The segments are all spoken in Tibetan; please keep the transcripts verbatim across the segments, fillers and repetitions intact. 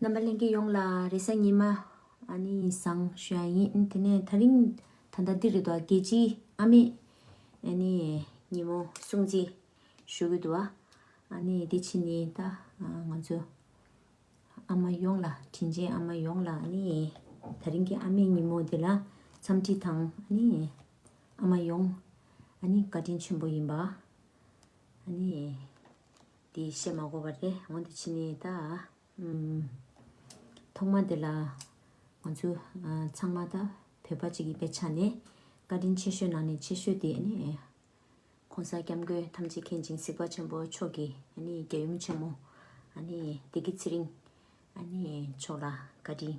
རྣམ་པ་ལྷན་རྒྱས་ཡོངས་ལ་རེས་གཟའ་ཉི་མ་ཨ་ནི་བཟང་ཞུ་ཡ་ཡིན། དེ་ནས་ད་རིང་ད་ལྟ་འདི་རེད་དོ། རྒྱལ་སྤྱིའི་ཨ་མའི་ཨ་ནི་ཉིན་མོ་སྲུང་བརྩི་ཞུ་གི་འདུག་བ། ཨ་ནི་དེ་ཕྱིན་ནས་ད་ང་ཚོ་ཨ་མ་ཡོངས་ལ། དྲིན་ཅན་ཨ་མ་ཡོངས་ལ་ཨ་ནི་ད་རིང་གི་ཨ་མའི་ཉིན་མོ་འདི་ལ་འཚམས་འདྲི་དང་ཨ་ནི་ཨ་མ་ཡོངས་ཨ་ནི་བཀའ་དྲིན་ཆེན་པོ་ཡིན་པ་ཨ་ནི་དེ་བཤད་མ་དགོས་པ་རེད། འོ་དེ་ཕྱིན་ནས་ད་ཨུམ། ཐོག་མ་དེ་ལ་ང་ཚོ་ཨ་ཚང་མ་ད་བོད་པ་གཅིག་ཡིན་པའི་ཆ་ནས་བཀའ་དྲིན་ཆེ་ཤོས་ནང་ནས་ཆེ་ཤོས་དེ་ཨ་ནི་༸གོང་ས་༸སྐྱབས་མགོན་ཐམས་ཅད་མཁྱེན་ཅིང་གཟིགས་པ་ཆེན་པོ་མཆོག་གི་ཨ་ནི་རྒྱལ་ཡུམ་ཆེན་མོ་ཨ་ནི་བདེ་སྐྱིད་ཚེ་རིང་ཨ་ནི་མཆོག་ལ་བཀའ་དྲིན་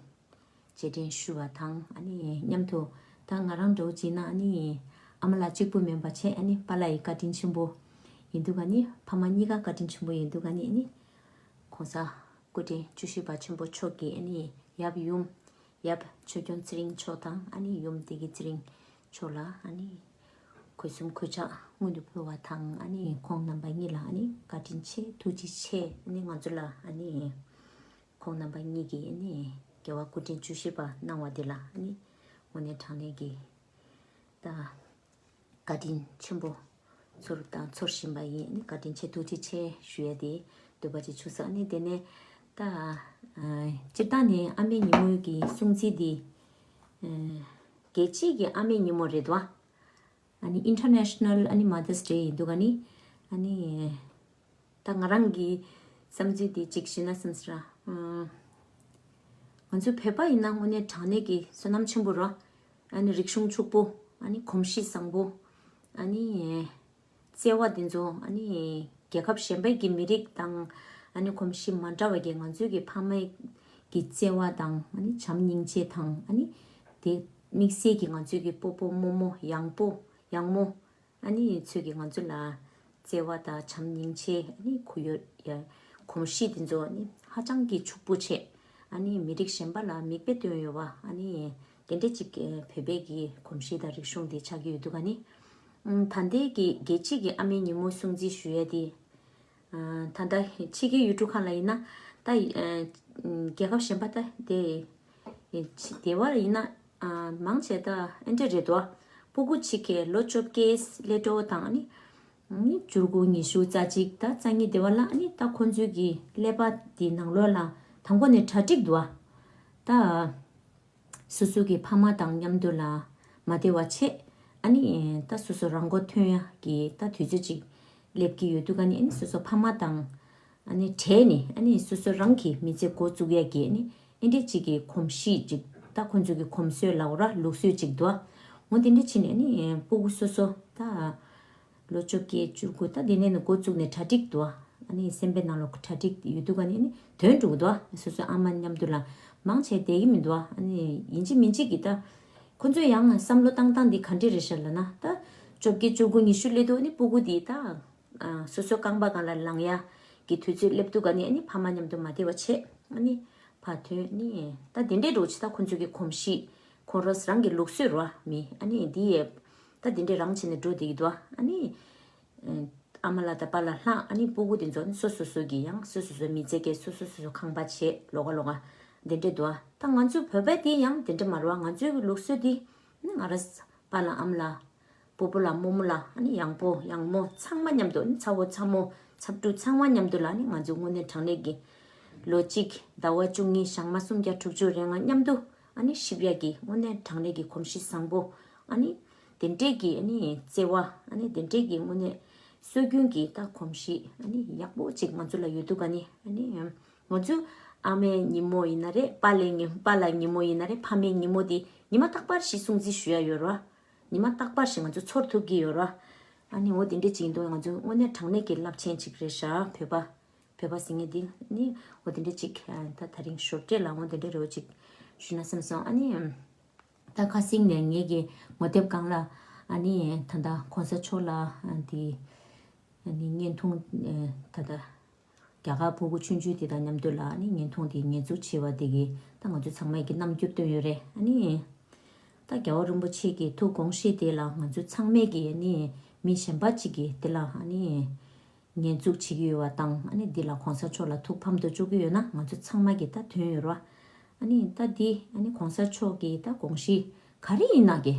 རྗེས་དྲན་ཞུ་བ་དང་། ཨ་ནི་མཉམ་དུ་ད་ང་རང་འདྲ་བོ་བྱས་ན་ཨ་ནི་ཨ་མ་ལགས་གཅིག་པུ་མིན་པ་བྱས། ཨ་ནི་པཱ་ལགས་ཡི་བཀའ་དྲིན་ཆེན་པོ་ཡིན་འདུག་ཨ་ནི་ཕ་མ་གཉིས་ཀ་བཀའ་དྲིན་ཆེན་པོ་ཡིན་འདུག་ཨ་ནི་ཨ་ནི་༸གོང་ས་སྐུ་ཕྲེང་བཅུ་བཞི་པ་ཆེན་པོ་མཆོག་གི་ཨ་ནི་ཡབ་ཡུམ་ཡབ་ཆོས་སྐྱོང་ཚེ་རིང་མཆོག་དང་ཨ་ནི་ཡུམ་བདེ་སྐྱིད་ཚེ་རིང་མཆོག་ལ་ཨ་ནི་གུས་གསུམ་གུས་ཕྱག་སྔོན་དུ་ཕུལ་བ་དང་། ཨ་ནི་ཁོང་རྣམ་པ་གཉིས་ལ་ཨ་ནི་བཀའ་དྲིན་ཆེ། ཐུགས་རྗེ་ཆེ། ཨ་ནི་ང་ཚོ་ལ་ཨ་ནི་ཁོང་རྣམ་པ་གཉིས་ཀྱིས་ཨ་ནི་རྒྱལ་བ་སྐུ་ཕྲེང་བཅུ་བཞི་པ་གནང་བ་འདི་ལ་ཨ་ནི་དངོས་གནས་དྲང་གནས་ཀྱི་ད་བཀའ་དྲིན་ཆེན་པོ་ཚོར་དང་ཚོར་བཞིན་པ་ཡིན། ཨ་ནི་བཀའ་དྲིན་ཆེ། ཐུགས་རྗེ་ཆེ་ཞུ་ཡ་དེ་འདོད་པ་ཅིག་བྱུང་སོང་། ཨ་ནི་དེ་ནས་ད་ཨ་སྤྱིར་བཏང་ནས་ཨ་མའི་ཉིན་མོ་གི་སྲུང་བརྩི་འདི་ཨ་རྒྱལ་སྤྱིའི་གི་ཨ་མའི་ཉིན་མོ་རེད་དོ། ཨ་ནི་International ཨ་ནི་Mother's Day ཡིན་འདུག་ཨ་ནི་ཨ་ནི་ད་ང་རང་གི་བསམ་ཚུལ་དེ་གཅིག་ཞུས་ན་བསམ་སོང་། ཨ་ང་ཚོ་བོད་པ་ཡིན་ན་དངོས་གནས་དྲང་གནས་ཀྱི་བསོད་ནམས་ཆེན་པོ་རེད། ཨ་ནི་རིག་གཞུང་ཕྱུག་པོ། ཨ་ནི་གོམས་གཤིས་བཟང་པོ། ཨ་ནི་བརྩེ་བ་དེ་ཚོ་ཨ་ནི་རྒྱལ་ཁབ་གཞན་པའི་གི་མི་རིགས་དང་ཨ་ནི་གོམས་གཤིས་མ་འདྲ་བ་གི་ང་ཚོའི་གི་ཕ་མའི་གི་བརྩེ་བ་དང་ཨ་ནི་བྱམས་སྙིང་རྗེ་དང་། ཨ་ནི་དེ་དམིགས་བསལ་གྱི་ང་ཚོའི་གི་སྤོ་བོ་རྨོ་མོ་ཡང་སྤོ་ཡང་རྨོ་ཨ་ནི་ཚོས་ཀྱི་ང་ཚོ་ལ་བརྩེ་བ་དང་བྱམས་སྙིང་རྗེ་ཨ་ནི་གུས་ཡོད་ཡ་གོམས་གཤིས་དེ་ཚོ་ཨ་ནི་ཧ་ཅང་གི་ཕྱུག་པོ་བྱས། ཨ་ནི་མི་རིགས་གཞན་པ་ལ་མིག་དཔེ་སྟོན་ཡོད་པ། ཨ་ནི་དེ་འདྲ་ཅིག་བོད་པའི་གི་གོམས་གཤིས་དང་རིག་གཞུང་དེ་ཆགས་ཀྱི་ཡོད་འདུག་ཨ་ནི་ད་ལྟའི་གི་རྒྱལ་སྤྱིའི་གི་ཨ་མའི་ཉིན་མོ་སྲུང་བརྩི་ཞུ་ཡ་དེ། ཨ་ད་ལྟ་ཕྱི་རྒྱལ་ཡུལ་གྲུ་ཁག་ལ་ཡིན་ན་ད་ཨ་རྒྱལ་ཁབ་གཞན་པ་ད་དེ་དེ་བར་ཡིན་ན་ཨ་མང་ཆེ་ད་ཨེ་འདྲ་རེད་དོ། སྤུ་གུ་གཅིག་གི་ལོ་བཅོ་བརྒྱད་སླེབས་འགྲོ་དང་ནི་ནི་བཅུ་དགུ་ཉི་ཤུ་རྩ་གཅིག་ད་རྩ་གཉིས་དེ་བར་ལ་ནི་ད་ཁོང་ཚོའི་གི་ཀླད་པ་དེ་ནང་ལོགས་ལ་དང་པོ་ནས་གྲ་སྒྲིག་འདུག་ཨ། ད། སོ་སོ་གི་ཕ་མ་དང་མཉམ་དུ་ལ་མ་བདེ་བ་བྱས། ཨ་ནི་ད་སོ་སོ་རང་མགོ་ཐོན་ཡ་གི་ད་དུས་ཚོད་ཅིག་སླེབས་ཀྱི་ཡོད་དུས་ཀ་ནི་ཨ་ནི་སོ་སོ་ཕ་མ་དང་ཨ་ནི་བྲལ་ནས་ཨ་ནི་སོ་སོ་རང་གི་མི་ཚེ་འགོ་བཙུགས་ཡ་གི་ཨ་ནི་ཨེ་འདྲས་ཅིག་གི་གོམས་གཤིས་ཅིག་ད་ཁོང་ཚོ་གི་གོམས་སྲོལ་ལབ་ར་ལུགས་སྲོལ་ཅིག་འདུག་ཨ། འོ་དེ་འདྲས་བྱས་ནས་ཨ་ནི་སྤུ་གུ་སོ་སོ་ད། ལོ་བཅོ་བརྒྱད་བཅུ་དགུ་ད་དེ་ནས་ནི་འགོ་བཙུགས་ནས་གྲ་སྒྲིག་འདུག་ཨ། ཨ་ནི་སེམས་པའི་ནང་ལོགས་གྲ་སྒྲིག་ཡོད་དུས་ཀ་ནི་ཨ་ནི་དོན་འགྲུབ་འདུག་ཨ། སོ་སོའི་ཨ་མ་མཉམ་དུ་ལ་མང་ཆེ་བསྡད་ཀྱི་མི་འདུག་ཨ། ཨ་ནི་ཡིན་གཅིག་མིན་གཅིག་གིས་ད་ཁོ་ཚོས་ཡང་བསམ་བློ་བཏང་སྟངས་འདི་ག་འདྲས་རེད་ཤག་ལབ་ན། ད་བཅོ་བརྒྱད་བཅུ་དགུ་ཉི་ཤུ་སླེབས་དུས་ཨ་ནི་སྤུ་གུ་འདི་ད་ཨ་སོ་སོའི་རྐང་པ་སྒང་ལ་ལངས་ཡ་གི་དུས་ཚོད་སླེབས་དུས་ཀ་ནི་ཨ་ནི་ཕ་མ་མཉམ་དུ་མ་བསྡད་པ་བྱས། ཨ་ནི་ཕར་ཐོན་ནི་ད་དེ་འདྲས་འགྲོ་ཆེ། ད་ཁོ་ཚོ་གི་གོམས་གཤིས་ཁོ་རང་རང་གི་ལུགས་སྲོལ་རོ་མི་ཨ་ནི་འདི་ཡས་ད་དེ་འདྲས་རང་བྱས་ནས་འགྲོ་བསྡད་ཀྱི་འདུག་ཨ། ཨ་ནི། ཨ་མ་ལགས་དང་པཱ་ལགས་ལྷག་ཨ་ནི་སྤུ་གུ་དེ་ཚོ་ནི་སོ་སོ་སོ་གི་ཡང་སོ་སོ་སོའི་མི་ཚེ་གས་སོ་སོ་སོ་སོ་ཁང་པ་བྱས་ལོགས་ཀ་ལོགས་ཀ་དེ་འདྲས་འདུག་ཨ། ད་ང་ཚོའི་བོད་པའི་དེ་ཡང་དེ་འདྲས་མ་རེད་བ། ང་ཚོའི་གི་ལུགས་སྲོལ་དེ་ནི་ང་རང་པཱ་ལགས་ཨ་མ་ལགས་སྤོ་བོ་ལགས་རྨོ་མོ་ལགས་ཨ་ནི་ཡང་སྤོ་ཡང་རྨོ་ཚང་མ་མཉམ་དུ་ནི་ཚ་བོ་ཚ་མོ་ཚ་ཕྲུག་ཚང་མ་མཉམ་དུ་ལ་ནི་ང་ཚོ་དངོས་གནས་དྲང་གནས་ཀྱི་ལོ་གཅིག་ཟླ་བ་བཅུ་གཉིས་ཞག་མ་སུམ་བརྒྱ་དྲུག་ཅུ་རེ་ལྔ་མཉམ་དུ་ཨ་ནི་གཤིབ་ཡ་གི་དངོས་གནས་དྲང་གནས་ཀྱི་གོམས་གཤིས་བཟང་པོ་ཨ་ནི། དེ་འདྲས་ཀྱི་ཨ་ནི་བརྩེ་བ་ཨ་ནི་དེ་འདྲས་ཀྱི་དངོས་གནས་སྲོལ་རྒྱུན་གྱི་ད་གོམས་གཤིས་ཨ་ནི་ཡག་པོ་ཅིག་ང་ཚོ་ལ་ཡོད་དུས་ཀ་ནི་ཨ་ནི་ང་ཚོ་ཨ་མའི་ཉིན་མོ་ཡིན་ན་རེད། པཱ་ལགས་ཉིན་པཱ་ལགས་ཉིན་མོ་ཡིན་ན་རེད། ཕ་མའི་ཉིན་མོ་དེ་ཉི་མ་རྟག་པར་ཞིག་སྲུང་བརྩི་ཞུ་ཡ་ཡོད་ར། ཉི་མ་རྟག་པར་ཞིག་ང་ཚོ་ཚོར་ཐུབ་ཀྱི་ཡོད་ར། ཨ་ནི་འོ་དེ་འདྲས་ཅིག་ཡིན་དུས་ང་ཚོ་དངོས་གནས་དྲང་གནས་ཀྱི་རླབས་ཆེན་ཅིག་རེད་ཤག་བོད་པ་བོད་པ་ཟེར་མཁན་དེ་ནི་འོ་དེ་འདྲས་ཅིག་ད་དེ་རིང་ཞོར་འབྲེལ་ལ་འོ་དེ་འདྲས་རེ་བ་ཅིག་ཞུ་ན་བསམ་སོང་། ཨ་ནི། ད་ཁ་སང་ནས་ངེད་ཀྱི་ངོ་དེབ་སྒང་ལ་ཨ་ནི་ད་ལྟ་གོང་ས་མཆོག་ལ་ཨ་འདི་ཨ་ནི་བརྙན་ཐུང་ཨེ་ད་ལྟ་རྒྱ་གར་སྤུ་གུ་ཆུང་ཆུང་དེ་དང་མཉམ་དུ་ལ་ཨ་ནི་བརྙན་ཐུང་དེ་ཉེས་འཛུགས་བྱས་པ་དེ་གི་ད་ང་ཚོ་ཚང་མས་ཀྱི་རྣམ་འགྱུར་བཏོན་ཡོད་རེད། ཨ་ནི་ད་རྒྱལ་བ་རིན་པོ་ཆེ་གི་ཐུགས་དགོངས་བཞེས་དེ་ལ་ང་ཚོ་ཚང་མས་ཀྱི་ཨ་ནི་མི་གཞན་པ་ཅིག་གི་དེ་ལ་ཨ་ནི། ཉེས་འཛུགས་བྱེད་ཀྱི་ཡོད་པ་དང་། ཨ་ནི་འདི་ལ་གོང་ས་མཆོག་ལ་ཐུགས་ཕམ་དུ་བཅུག་གི་ཡོད་ན་ང་ཚོ་ཚང་མ་གི་ད་དོན་ཡོད་རེད་བ། ཨ་ནི་ད་འདི་ཨ་ནི་གོང་ས་མཆོག་གི་ད་དགོངས་གཞི་ག་རེ་ཡིན་ན་གི།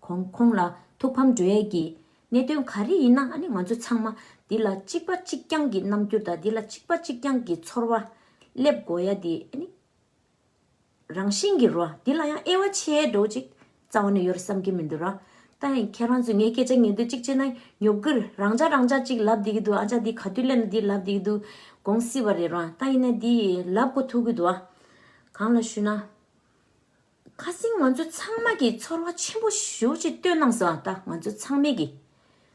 ཁོང་ཁོང་ལ་ཐུགས་ཕམ་འགྲོ་ཡས་ཀྱི་གནད་དོན་ག་རེ་ཡིན་ན། ཨ་ནི་ང་ཚོ་ཚང་མ་འདི་ལ་གཅིག་པ་གཅིག་རྐྱང་གི་རྣམ་འགྱུར་དང་། འདི་ལ་གཅིག་པ་གཅིག་རྐྱང་གི་ཚོར་བ་སླེབས་དགོས་ཡ་དེ་ཨ་ནི་རང་བཞིན་གྱི་རེད་བ། འདི་ལ་ཡང་དབྱེ་བ་ཕྱེ་འགྲོ་ཅིག་རྩ་བ་ནས་ཡོད་བསམ་གྱི་མི་འདུག་ར། ད་ཡིན་ཁྱེད་རང་ཚོས་ངའི་སྐད་ཆ་ཉན་དུས་གཅིག་བྱས་ན་ཉོབ་གིར་རང་ཅག་རང་ཅག་ཅིག་ལབ་བསྡད་ཀྱི་འདུག་ཨ་ཅག་འདི་ག་དུས་སླེབས་ན་འདི་ལབ་བསྡད་ཀྱི་འདུག་དགོངས་སྲིད་པ་རེད་ར། ད་ཡིན་ན་འདི་ལབ་དགོས་ཐུག་གི་འདུག་ཨ། གང་ལ་ཞུ་ན། ཁ་སང་ང་ཚོ་ཚང་མ་གི་ཚོར་བ་ཆེན་པོ་ཞེ་པོ་ཅིག་བཏོན་གནང་སོང་། ད་ང་ཚོ་ཚང་མས་གི་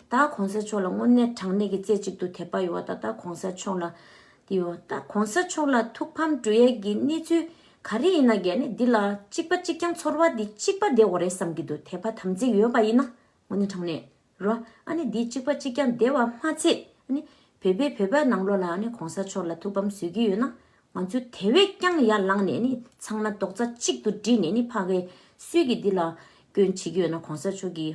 ད་གོང་ས་མཆོག་ལ་དངོས་གནས་དྲང་གནས་ཀྱི་རྩེ་གཅིག་ཏུ་དད་པ་ཡོད་པ་དང་། ད་གོང་ས་མཆོག་ལ་དེ་ཡོད། ད་གོང་ས་མཆོག་ལ་ཐུགས་ཕམ་འགྲོ་ཡས་ཀྱི་གནས་ཚུལ་ག་རེ་ཡིན་ན་གི་ནི་འདི་ལ་གཅིག་པ་གཅིག་རྐྱང་ཚོར་བ་འདི་གཅིག་པ་བསྡད་དགོས་རེད་བསམ་གྱི་འདུག་དད་པ་དམ་ཚིག་ཡོད་པ་ཡིན་ན། དངོས་གནས་དྲང་གནས་རོ། ཨ་ནི་འདི་གཅིག་པ་གཅིག་རྐྱང་བསྡད་པ་མ་ཚད། ཨ་ནི་བོད་པའི་བོད་པའི་ནང་ལོགས་ལ་ཨ་ནི་གོང་ས་མཆོག་ལ་ཐུགས་ཕམ་བཟོ་གི་ཡོད་ན། ང་ཚོས་དེ་བས་ཀྱང་ཡར་ལངས་ནས་ནི་ཚང་མ་རྡོག་རྩ་གཅིག་ཏུ་སྒྲིལ་ནས་ནི་ཕ་གི་སུས་ཀྱི་འདི་ལ་སྐྱོན་བྱེད་ཀྱི་ཡོད་ན། གོང་ས་མཆོག་གི་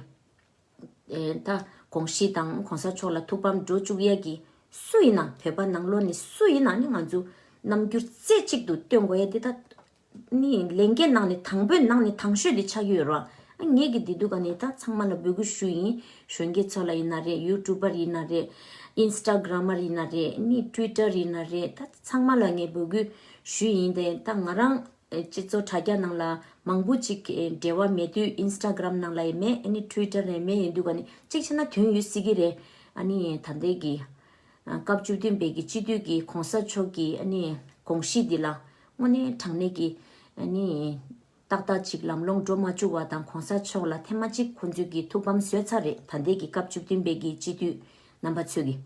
ཨེ་ད་དགོངས་གཞི་དང་གོང་ས་མཆོག་ལ་ཐུགས་ཕམ་འགྲོ་བཅུག་ཡ་གི་སུ་ཡིན་ན། བོད་པ་ནང་ལོགས་ནས་སུ་ཡིན་ན་ནི་ང་ཚོ་རྣམ་འགྱུར་རྩེ་གཅིག་ཏུ་སྟོན་དགོས་ཡ་འདི་ད་ནི་ལས་འགན་ནང་ནས་དང་པོའི་ནང་ནས་དང་ཤོས་དེ་ཆགས་ཀྱི་ཡོད་རེད་བ། ཨ་ངས་ཀྱི་འདི་འདུག་ག་ནས་ད་ཚང་མ་ལ་འབོད་སྐུལ་ཞུ་ཡིན། གཞོན་སྐྱེས་ཚོ་ལ་ཡིན་ན་རེད། ཡུ་ཊུབ་པར་ཡིན་ན་རེད། ཨིན་སི་ཊ་གྷ་རམ་མར་ཡིན་ན་རེད། ནི་ཊུའི་ཊར་ཡིན་ན་རེད། ད་ཚང་མ་ལ་ངས་འབོད་སྐུལ་ཞུ་ཡིན། དེ་ད་ང་རང་སྤྱི་ཚོགས་དྲ་རྒྱ་ནང་ལ་མང་པོ་ཅིག་འབྲེལ་བ་མེད་དུས། ཨིན་སི་ཊ་གྷ་རམ་ནང་ལ་ཡང་མེད། ཨ་ནི་ཊུའི་ཊར་ནང་མེད། ཡིན་དུས་ག་ནས་གཅིག་བྱས་ན་དོན་ཡོད་སྲིད་ཀྱི་རེད། ཨ་ནི་ད་ལྟའི་གི་སྐབས་བཅུ་བདུན་པའི་གི་སྤྱི་འཐུས་ཀྱི་གོང་ས་མཆོག་གི་ཨ་ནི་དགོངས་གཞི་འདི་ལ་དངོས་གནས་དྲང་གནས་ཀྱི་ཨ་ནི་ཏག་ཏག་ཅིག་ལམ་ལྷོང་འགྲོ་མ་བཅུག་པ་དང་། གོང་ས་མཆོག་ལ་ཐེངས་མ་གཅིག་ཁོང་ཚོས་ཀྱི་ཐུགས་ཕམ་བཟོས་ཚར་རེད། ད་ལྟའི་གི་སྐབས་བཅུ་བདུན་པའི་གི་སྤྱི་འཐུས་རྣམ་པ་ཚོས་ཀྱི།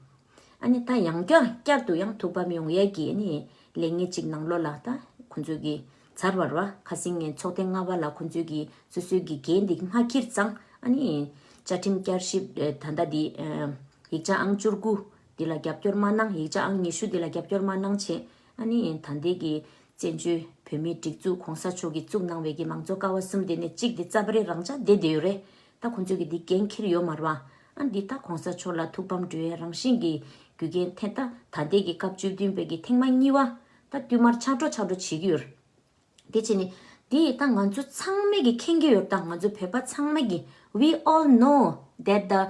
ཨ་ནི་ད་ཡང་བསྐྱར་བསྐྱར་དུ་ཡང་ཐུགས་ཕམ་ཡོང་ཡས་ཀྱི་ཨ་ནི་ལས་འགན་ཅིག་ནང་ལོགས་ལ་ད་ཁོང་ཚོས་ཀྱི་ཚར་བ་རེད་བ། ཁ་སང་ངས་ཚོགས་ཐེངས་ལྔ་པ་ལ་ཁོང་ཚོས་ཀྱི་སོ་སོའི་གི་འགན་འདི་མ་འཁྱེར་ཙང་། ཨ་ནི་བཅའ་ཁྲིམས་བསྐྱར་ཞིབ་ཨེ་ད་ལྟ་འདི་ཨེ་ཡིག་ཆ་ཨང་བཅུ་དགུ་འདི་ལ་རྒྱབ་སྐྱོར་མ་གནང་། ཡིག་ཆ་ཨང་ཉི་ཤུ་འདི་ལ་རྒྱབ་སྐྱོར་མ་གནང་བྱས། ཨ་ནི་ད་ལྟའི་གི་བཙན་བྱོལ་བོད་མིའི་སྒྲིག་འཛུགས་གོང་ས་མཆོག་གིས་བཙུགས་གནང་བའི་གི་མང་གཙོ་ཀ་བ་གསུམ་དེ་ནས་གཅིག་དེ་རྩ་བ་རེ་རང་འཇགས་བསྡད་བསྡད་ཡོད་རེད། ད་ཁོང་ཚོས་ཀྱི་འདི་འགན་འཁྱེར་ཡོད་མ་རེད་བ། ཨ་འདི་ད་གོང་ས་མཆོག་ལ་ཐུགས་ཕམ་འགྲོ་ཡས་རང་བཞིན་གྱི་རྒྱུ་རྐྱེན་ཐེ་ད་ད་ལྟའི་གི་སྐབས་བཅུ་བདུན་པའི་གི་ཐེངས་མ་གཉིས་པ་ད་བསྟུད་མར་ཆགས་འགྲོ་ཆགས་འགྲོ་བྱེད་ཀྱི་ཡོད་རེད། དེ་བྱས་ནས་འདི་ད་ང་ཚོ་ཚང་མས་ཀྱི་མཁྱེན་གྱི་ཡོད། ད་ང་ཚོ་བོད་པ་ཚང་མས་ཀྱི we all know that the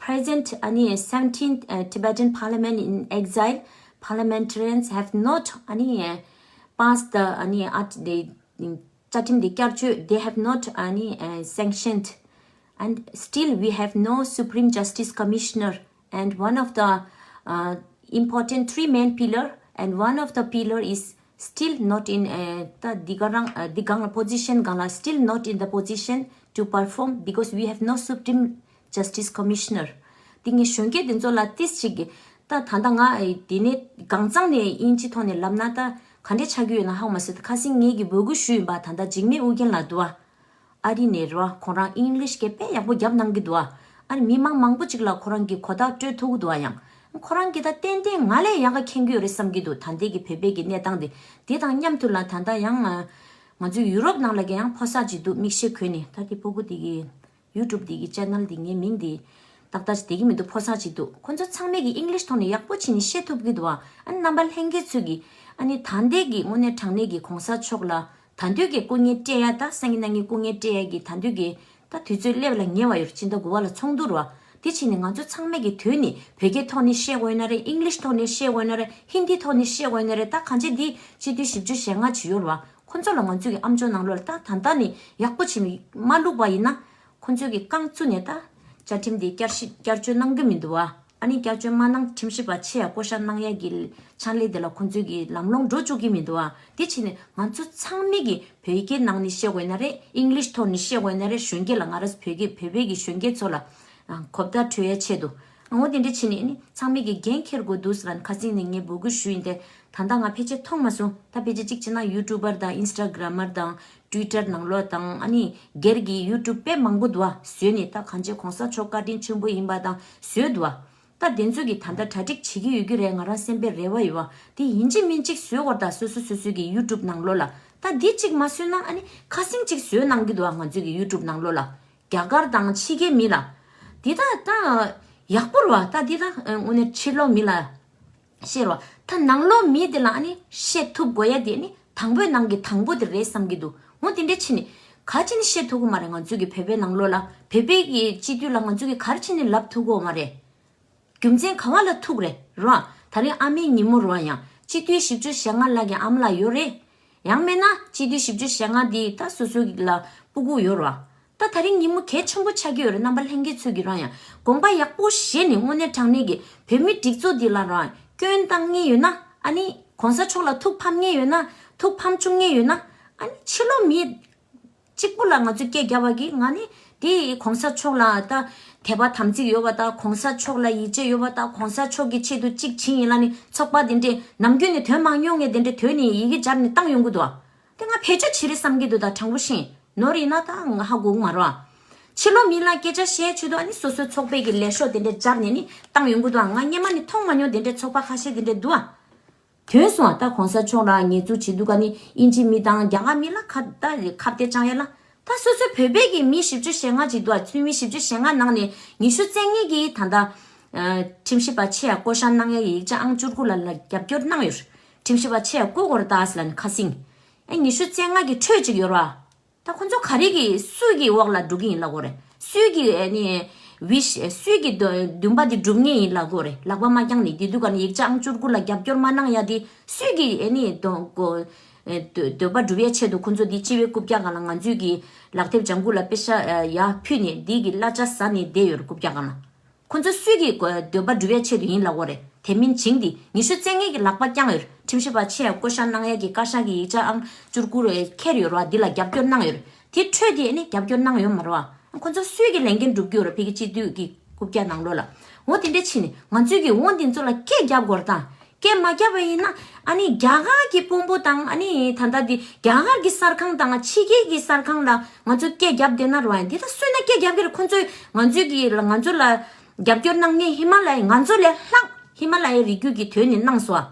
present ཨ་ནི་seventeen uh, Tibetan parliament in exile parliamentarians have not ཨ་ནི་uh, passed the ཨ་ནི་at the བཅའ་ཁྲིམས་འདི་བསྐྱར་བཅོས they have not ཨ་ནི་uh, sanctioned and still we have no Supreme Justice Commissioner and one of the uh, important three main pillar and one of the pillar is still not in uh, the the garang uh, the gang position gala still not in the position to perform because we have no Supreme Justice Commissioner. དེ་ངས་གཞོན་སྐྱེས་དེ་ཚོ་ལ་ཏིས་ཅིག་གི་ད་ད་ལྟ་ང་དེ་ནས་གང་ཚང་ནས་དབྱིན་ཇི་ཐོག་ནས་ལབ་ན་ད་ག་འདྲས་ཆགས་ཀྱི་ཡོད་ན་ཧ་གོ་མ་སོང་། ད་ཁ་སང་ངས་ཀྱི་འབོད་སྐུལ་ཞུས་ཡིན་པ། ད་ལྟ་འཇིགས་མེད་ཨུ་རྒྱན་ལགས་འདུག་ཨ། ཨ་རི་ནས་རེད་བ། ཁོ་རང་ཨིང་ལིཤ་གི་དཔེ་ཡག་པོ་རྒྱབ་གནང་གི་འདུག་ཨ། ཨ་རི་མི་མང་མང་པོ་ཅིག་ལ་ཁོ་རང་གི་གོ་རྟོགས་སྤྲོད་ཐུབ་ཀྱི་འདུག་ཨ། ཡང་ཁོ་རང་གི་ད་ཏན་ཏན་ང་ལས་ཡག་ག་མཁྱེན་གྱི་ཡོད་རེད་བསམ་གྱི་འདུག་ད་ལྟའི་གི་བོད་པའི་གི་གནས་སྟངས་དེ། དེ་དང་མཉམ་དུ་ལ་ད་ལྟ་ཡང་ང་ཚོའི་ཡུ་རོབ་ནང་ལ་གི་ཡང་ཕོ་གསར་ཅིག་འདུག་མིག་ཤེལ་གོན་ནས། ད་དེ་ཕྲུ་གུ་དེ་གི་ཡུ་ཊུབ་དེ་གི་ཅེ་ནལ་དེ་ངའི་མིང་དེ་ཏག་ཏག་ཅིག་བསྡད་ཀྱི་མི་འདུག་ཕོ་གསར་ཅིག་འདུག་ཁོ་ཚོ་ཚང་མས་ཀྱི་ཨིང་ལིཤ་ཐོག་ནས་ཡག་པོ་བྱས་ནས་བཤད་ཐུབ་ཀྱི་འདུག་ཨ། ཨ་ནི་རྣམ་པ་ལྷན་རྒྱས་ཚོས་ཀྱི་ཨ་ནི་ད་ལྟའི་གི་དངོས་གནས་དྲང་གནས་ཀྱི་གོང་ས་མཆོག་ལ་ད་དུང་གི་སྐུ་ངལ་སྤྲད་ཡ། ད་སང་ཉིན་གནངས་ཉིན་སྐུ་ངལ་སྤྲད་ཡ་གི་ད་དུང་གི་ད་དུས་ཚོད་སླེབས་ལ་ཉེ་བ་ཡོད། སྤྱི་ཟླ་དགུ་པ་ལ་ཚོགས་འདུ་རེད་བ། དེ་བྱས་ནས་ང་ཚོ་ཚང་མས་ཀྱི་དོན་ནི་བོད་སྐད་ཐོག་ནས་བཤད་དགོས་ཡིན་ན་རེད། ཨིང་ལིཤ་ཐོག་ནས་བཤད་དགོས་ཡིན་ན་རེད། ཧིན་དི་ཐོག་ནས་བཤད་དགོས་ཡིན་ན་རེད། ད་གང་ཅི་འདི་སྤྱི་འཐུས་བཞི་བཅུ་ཞེ་ལྔ་ཅིག་ཡོད་རེད་བ། ཁོ་ཚོ་ལ་ང་ཚོས་ཀྱི་ཨམ་ཅོག་ནང་ལོགས་ལ་ད་ད་ལྟ་ནས་ཡག་པོ་བྱས་ནས་མ་བླུགས་པ་ཡིན་ན། ཁོ་ཚོས་ཀྱི་རྐང་བཙུགས་ནས་ད་བཅའ་ཁྲིམས་དེ་བསྐྱར་ཞིབ་བསྐྱར་བཅོས་གནང་གི་མི་འདུག་བ། ཨ་ནི་བསྐྱར་བཅོས་མ་གནང་ཁྲིམས་ཞིབ་པ་ཆེ་ཡ་བསྐོ་བཞག་གནང་ཡ་གི་ཕྱག་ལས་དེ་ལ་ཁོ་ཚོས་ཀྱི་ལམ་ལྷོང་འགྲོ་བཅུག་གི་མི་འདུག་བ། དེ་བྱས་ནས་ང་ཚོ་ཚང་མས་ཀྱི་བོད་སྐད་ནང་ནས་བཤད་དགོས་ན་རེད། ཨིང་ལིཤ་ཐོག་ནས་བཤད་དགོས་ན་རེད། གཞོན་སྐྱེས་ལ་ང་རང་བོད་སྐད་བོད་པའི་གི་གཞོན་སྐྱེས་ཚོ་ལ་གོ་བརྡ་འཕྲོད་ཡ་ཆེད་དུ་འོ་དེ་འདྲ་བྱས་ནས་ཨ་ནི་ཚང་མས་ཀྱི་འགན་འཁྱེར་དགོས་འདུག་ཟེར་ལ་ཁ་སང་ནས་ངས་འབོད་སྐུལ་ཞུས་ཡིན་ཏེ། ད་ལྟ་ང་ཕལ་ཆེར་མཐོང་མ་སོང་། ད་ཕལ་ཆེར་གཅིག་བྱས་ན་ཡུ་ཊུབ་པར་དང་ཨིན་སི་ཊ་གྷ་རམ་མར་དང་ཊུའི་ཊར་ནང་ལོགས་དང་། ཨ་ནི་སྒེར་གྱི་ཡུ་ཊུབ་དཔེ་མང་པོ་འདུག་བ། བཟོས་ནས་ད་གང་ཅི་གོང་ས་མཆོག་བཀའ་དྲིན་ཆེན་པོ་ཡིན་པ་དང་བཟོས་འདུག་བ། ད་དེ་ཚོ་གི་ད་ལྟ་གྲ་སྒྲིག་བྱེད་ཀྱི་ཡོད་ཀྱི་རེད། ང་རང་སེམས་པའི་རེ་བ་ཡོད་བ། དེ་ཡིན་གཅིག་མིན་གཅིག་བཟོས་དགོས་རེད། ད་སོ་སོ་སོ་སོའི་གི་ཡུ་ཊུབ་ནང་ལོགས་ལ། ད་འདི་གཅིག་མ་བཟོས་ན་ཨ་ནི་ཁ་སང་གཅིག་བཟོས་གནང་གི་འདུག་བ། ང་ཚོའི་གི་ཡུ་ཊུབ་ནང་ལོགས་ལ། རྒྱ་གར་དང་ཕྱི་རྒྱལ་མི་ལ། འདི་ད་ད་ ཡག་པོ་རེད་བ། ད་འདི་ད་དངོས་གནས་ཕྱི་ལོགས་མི་ལ་བཤད་རོགས། ད་ནང་ལོགས་མི་དེ་ལ་ཨ་ནི་བཤད་ཐུབ་དགོས་ཡ་དེ་ནི་དང་པོའི་ནང་གི་དང་པོ་དེ་རེད་བསམ་གྱི་འདུག་འོ་དེ་འདྲ་ཕྱིན་ནས་ག་ཅི་ནས་བཤད་ཐུབ་ཀྱི་མ་རེད། ང་ཚོས་ཀྱི་བོད་པའི་ནང་ལོགས་ལ་བོད་པའི་གི་སྤྱི་འཐུས་ལ་ང་ཚོས་ཀྱི་ག་རེ་བྱས་ནས་ལབ་ཐུབ་ཀྱི་མ་རེད། རྒྱུ་མཚན་ག་བ་ལ་ཐུག་རེད་རོ། ད་རིང་ཨ་མའི་ཉིན་མོ་རོ། ཡང་སྤྱི་འཐུས་བཞི་བཅུ་ཞེ་ལྔ་ལ་གི་ཨ་མ་ལགས་ཡོད་རེད། ཡང་མིན་ན་སྤྱི་འཐུས་བཞི་བཅུ་ཞེ་ལྔ་འདི་ད་སོ་སོ་ལ་སྤུ་གུ་ཡོད་རོ། ད་ད་རིང་ཉིན་མོ་གལ་ཆེན་པོ་ཆགས་ཀྱི་ཡོད་རེད། རྣམ་པ་ལྷན་རྒྱས་ཚོས་ཀྱི་རང་ཡང་དགོངས་པ་ཡག་པོ་བཞེས་ནས་དངོས་གནས་དྲང་གནས་ཀྱི་བོད་མི་སྒྲིག་འཛུགས་འདི་ལ་རང་སྐྱོན་བཏང་མཁན་ཡོད་ན། ཨ་ནི་གོང་ས་མཆོག་ལ་ཐུགས་ཕམ་མཁན་ཡོད་ན། ཐུགས་ཕམ་བྱུང་མཁན་ཡོད་ན། ཨ་ནི་ཕྱི་ལོགས་མི་གཅིག་པུ་ལ་ང་ཚོས་སྐད་རྒྱབ་པ་གི་ང་ནི་དེ་གོང་ས་མཆོག་ལ་ད་དད་པ་དམ་ཚིག་ཡོད་པ་དང་། གོང་ས་མཆོག་ལ་ཡིད་ཆེས་ཡོད་པ་དང་། གོང་ས་མཆོག་གི་ཆེད་དུ་གཅིག་བྱིན་ཡིན་ལ་ནི་ཚོགས་པ་དེ་འདྲས་ནམ་རྒྱུན་ནས་དོན་མང་ཉུང་ངེ་དེ་འདྲས་དོན་ནི་ཡི་གེ་སྦྱར་ནས་བཏང་ཡོང་གི་འདུག་དེ་ང་བེད་སྤྱོད་བྱེད་རེད་བསམ་གྱི་འདུག་ད་དྲང་པོ་བཤད་ནོར་ཡིན་ན་ད་ང་ཧ་གོ་གི་མ་རེད། ཕྱི་ལོགས་མི་ལ་སྐད་ཆ་བཤད་ཆེད་དུ་ཨ་ནི་སོ་སོའི་ཚོགས་པའི་གི་ལས་ཤོག་དེ་འདྲས་སྦྱར་ནས་ནི་བཏང་ཡོང་གི་འདུག་ང་སྔོན་མ་ནས་མཐོང་མ་མྱོང་དེ་འདྲས་ཚོགས་པ་ཁ་ཤས་དེ་འདྲས་འདུག་ཨ། དོན་སོང་ད་གོང་ས་མཆོག་ལ་ཉེས་འཛུགས་བྱེད་དུས་ཀ་ནི་དབྱིན་ཇི་མི་དང་རྒྱ་གར་མི་ལ་ཁ་ད་ཁ་གཏད་བཅང་ཡ་ལ། ད་སོ་སོའི་བོད་པའི་གི་མི་བཞི་བཅུ་ཞེ་ལྔ་ཅིག་འདུག་ཨ། འཐུས་མི་བཞི་བཅུ་ཞེ་ལྔ་ནང་ནས་ཉི་ཤུ་རྩ་ལྔ་གིས་ད་ལྟ་ཁྲིམས་ཞིབ་པ་ཆེ་ཡ་བསྐོ་བཞག་གནང་ཡ་གི་ཡིག་ཆ་ཨང་བཅུ་དགུ་ལ་ལ་རྒྱབ་སྐྱོར་གནང་ཡོད། ཁྲིམས་ཞིབ་པ་ཆེ་ཡ་བསྐོ་དགོས་རེད་ད་ཟེར་ལ་ནི་ཁ་སིང་། ཨེ་ཉི་ཤུ་རྩ་ལྔ་གི་ཁྲོད་ཅིག་ཡོད་ར། ད་ཁོ་ཚོ་ག་རེ་གི་སུས་གི་འོག་ལ་འགྲོ་གི་ཡིན་ལབ་དགོས་རེད། སུས་གི་ཨ་ནི་བི་ཤ་སུས་གི་འདོ་འདུན་པ་དེ་སྒྲུབ་ངེས་ཡིན་ལབ་དགོས་རེད། ལག་པ་མ་བརྐྱངས་ནས་དེ་དུས་ག་ནས་ཡིག་ཆ་ཨང་བཅུ་དགུ་ལ་རྒྱབ་སྐྱོར་མ་གནང་ཡ་དེ་སུས་གི་ཨ་ནི་འདོ་གོ་ཨེ་འདོད་འདོད་པ་སྒྲུབ་ཡའི་ཆེད་དུ་ཁོ་ཚོ་དེ་སྤྱི་བའི་རྐུབ་བཀྱག་སྒང་ལ་ང་ཚོའི་གི་ལག་དེབ་ལྗང་གུ་ལ་པེ་ཤ་ཡར་ཕུལ་ནས་དེ་གི་གླ་ཆ་ཟ་ནས་བསྡད་ཡོད་རེད་རྐུབ་བཀྱག་སྒང་ལ། ཁོ་ཚོ་སུས་ཀྱི་འདོད་པ་སྒྲུབ་ཡའི་ཆེད་དུ་ཡིན་ལབ་དགོས་རེད། དེ་མིན་བྱིངས་འདི་ཉི་ཤུ་རྩ་ལྔ་གི་ལག་པ་བརྐྱངས་ཡོད། ཁྲིམས་ཞིབ་པ་ཆེ་བསྐོ་བཞག་གནང་ཡས་ཀྱི་བཀའ་ཤག་གི་ཡིག་ཆ་ཨང་བཅུ་དགུ་རེ་ཁྱེར་ཡོད་རེད་བ། འདི་ལ་རྒྱབ་སྐྱོར་གནང་ཡོད་རེད། དེ་འཕྲོས་དེ་ནི་རྒྱབ་སྐྱོར་གནང་ཡོད་མ་རེད་བ། ཁོ་ཚོ་སུས་ཀྱི་ལས་འགན་སྒྲུབ་ཀྱི་ཡོད་རེད། ཕ་གི་སྤྱི་འཐུས་ཀྱི་རྐུབ་བཀྱག་ནང་ལོགས་ལ། འོ་དེ་འདྲ་ཕྱིན་ནས་ང་ཚོས་ཀྱི་འོ་འདི་ཚོ་ལ་སྐད་རྒྱབ་དགོས་རེད་ད། སྐད་མ་རྒྱབ་པ་ཡིན་ན་ཨ་ནི་རྒྱ་གར་གྱི་དཔོན་པོ་དང་ཨ་ནི་ད་ལྟ་འདི་རྒྱ་གར་གྱི་གསར་ཁང་དང་ཕྱི་རྒྱལ་གྱི་གསར་ཁང་ལ་ང་ཚོས་སྐད་རྒྱབ་བསྡད་ན་རེད་བ། འདི་ད་སུས་ན་སྐད་རྒྱབ་ཀྱི་རེད། ཁོ་ཚོས་ང་ཚོས་ཀྱི་ང་ཚོ་ལ་རྒྱབ་སྐྱོར་གནང་མཁན་ཧི་མ་ལ་ཡའི་ང་ཚོ་ལས་ལྷག་ཧི་མ་ལ་ཡའི་རི་རྒྱུད་ཀྱི་དོན་ནི་གནང་སོང་ཨ།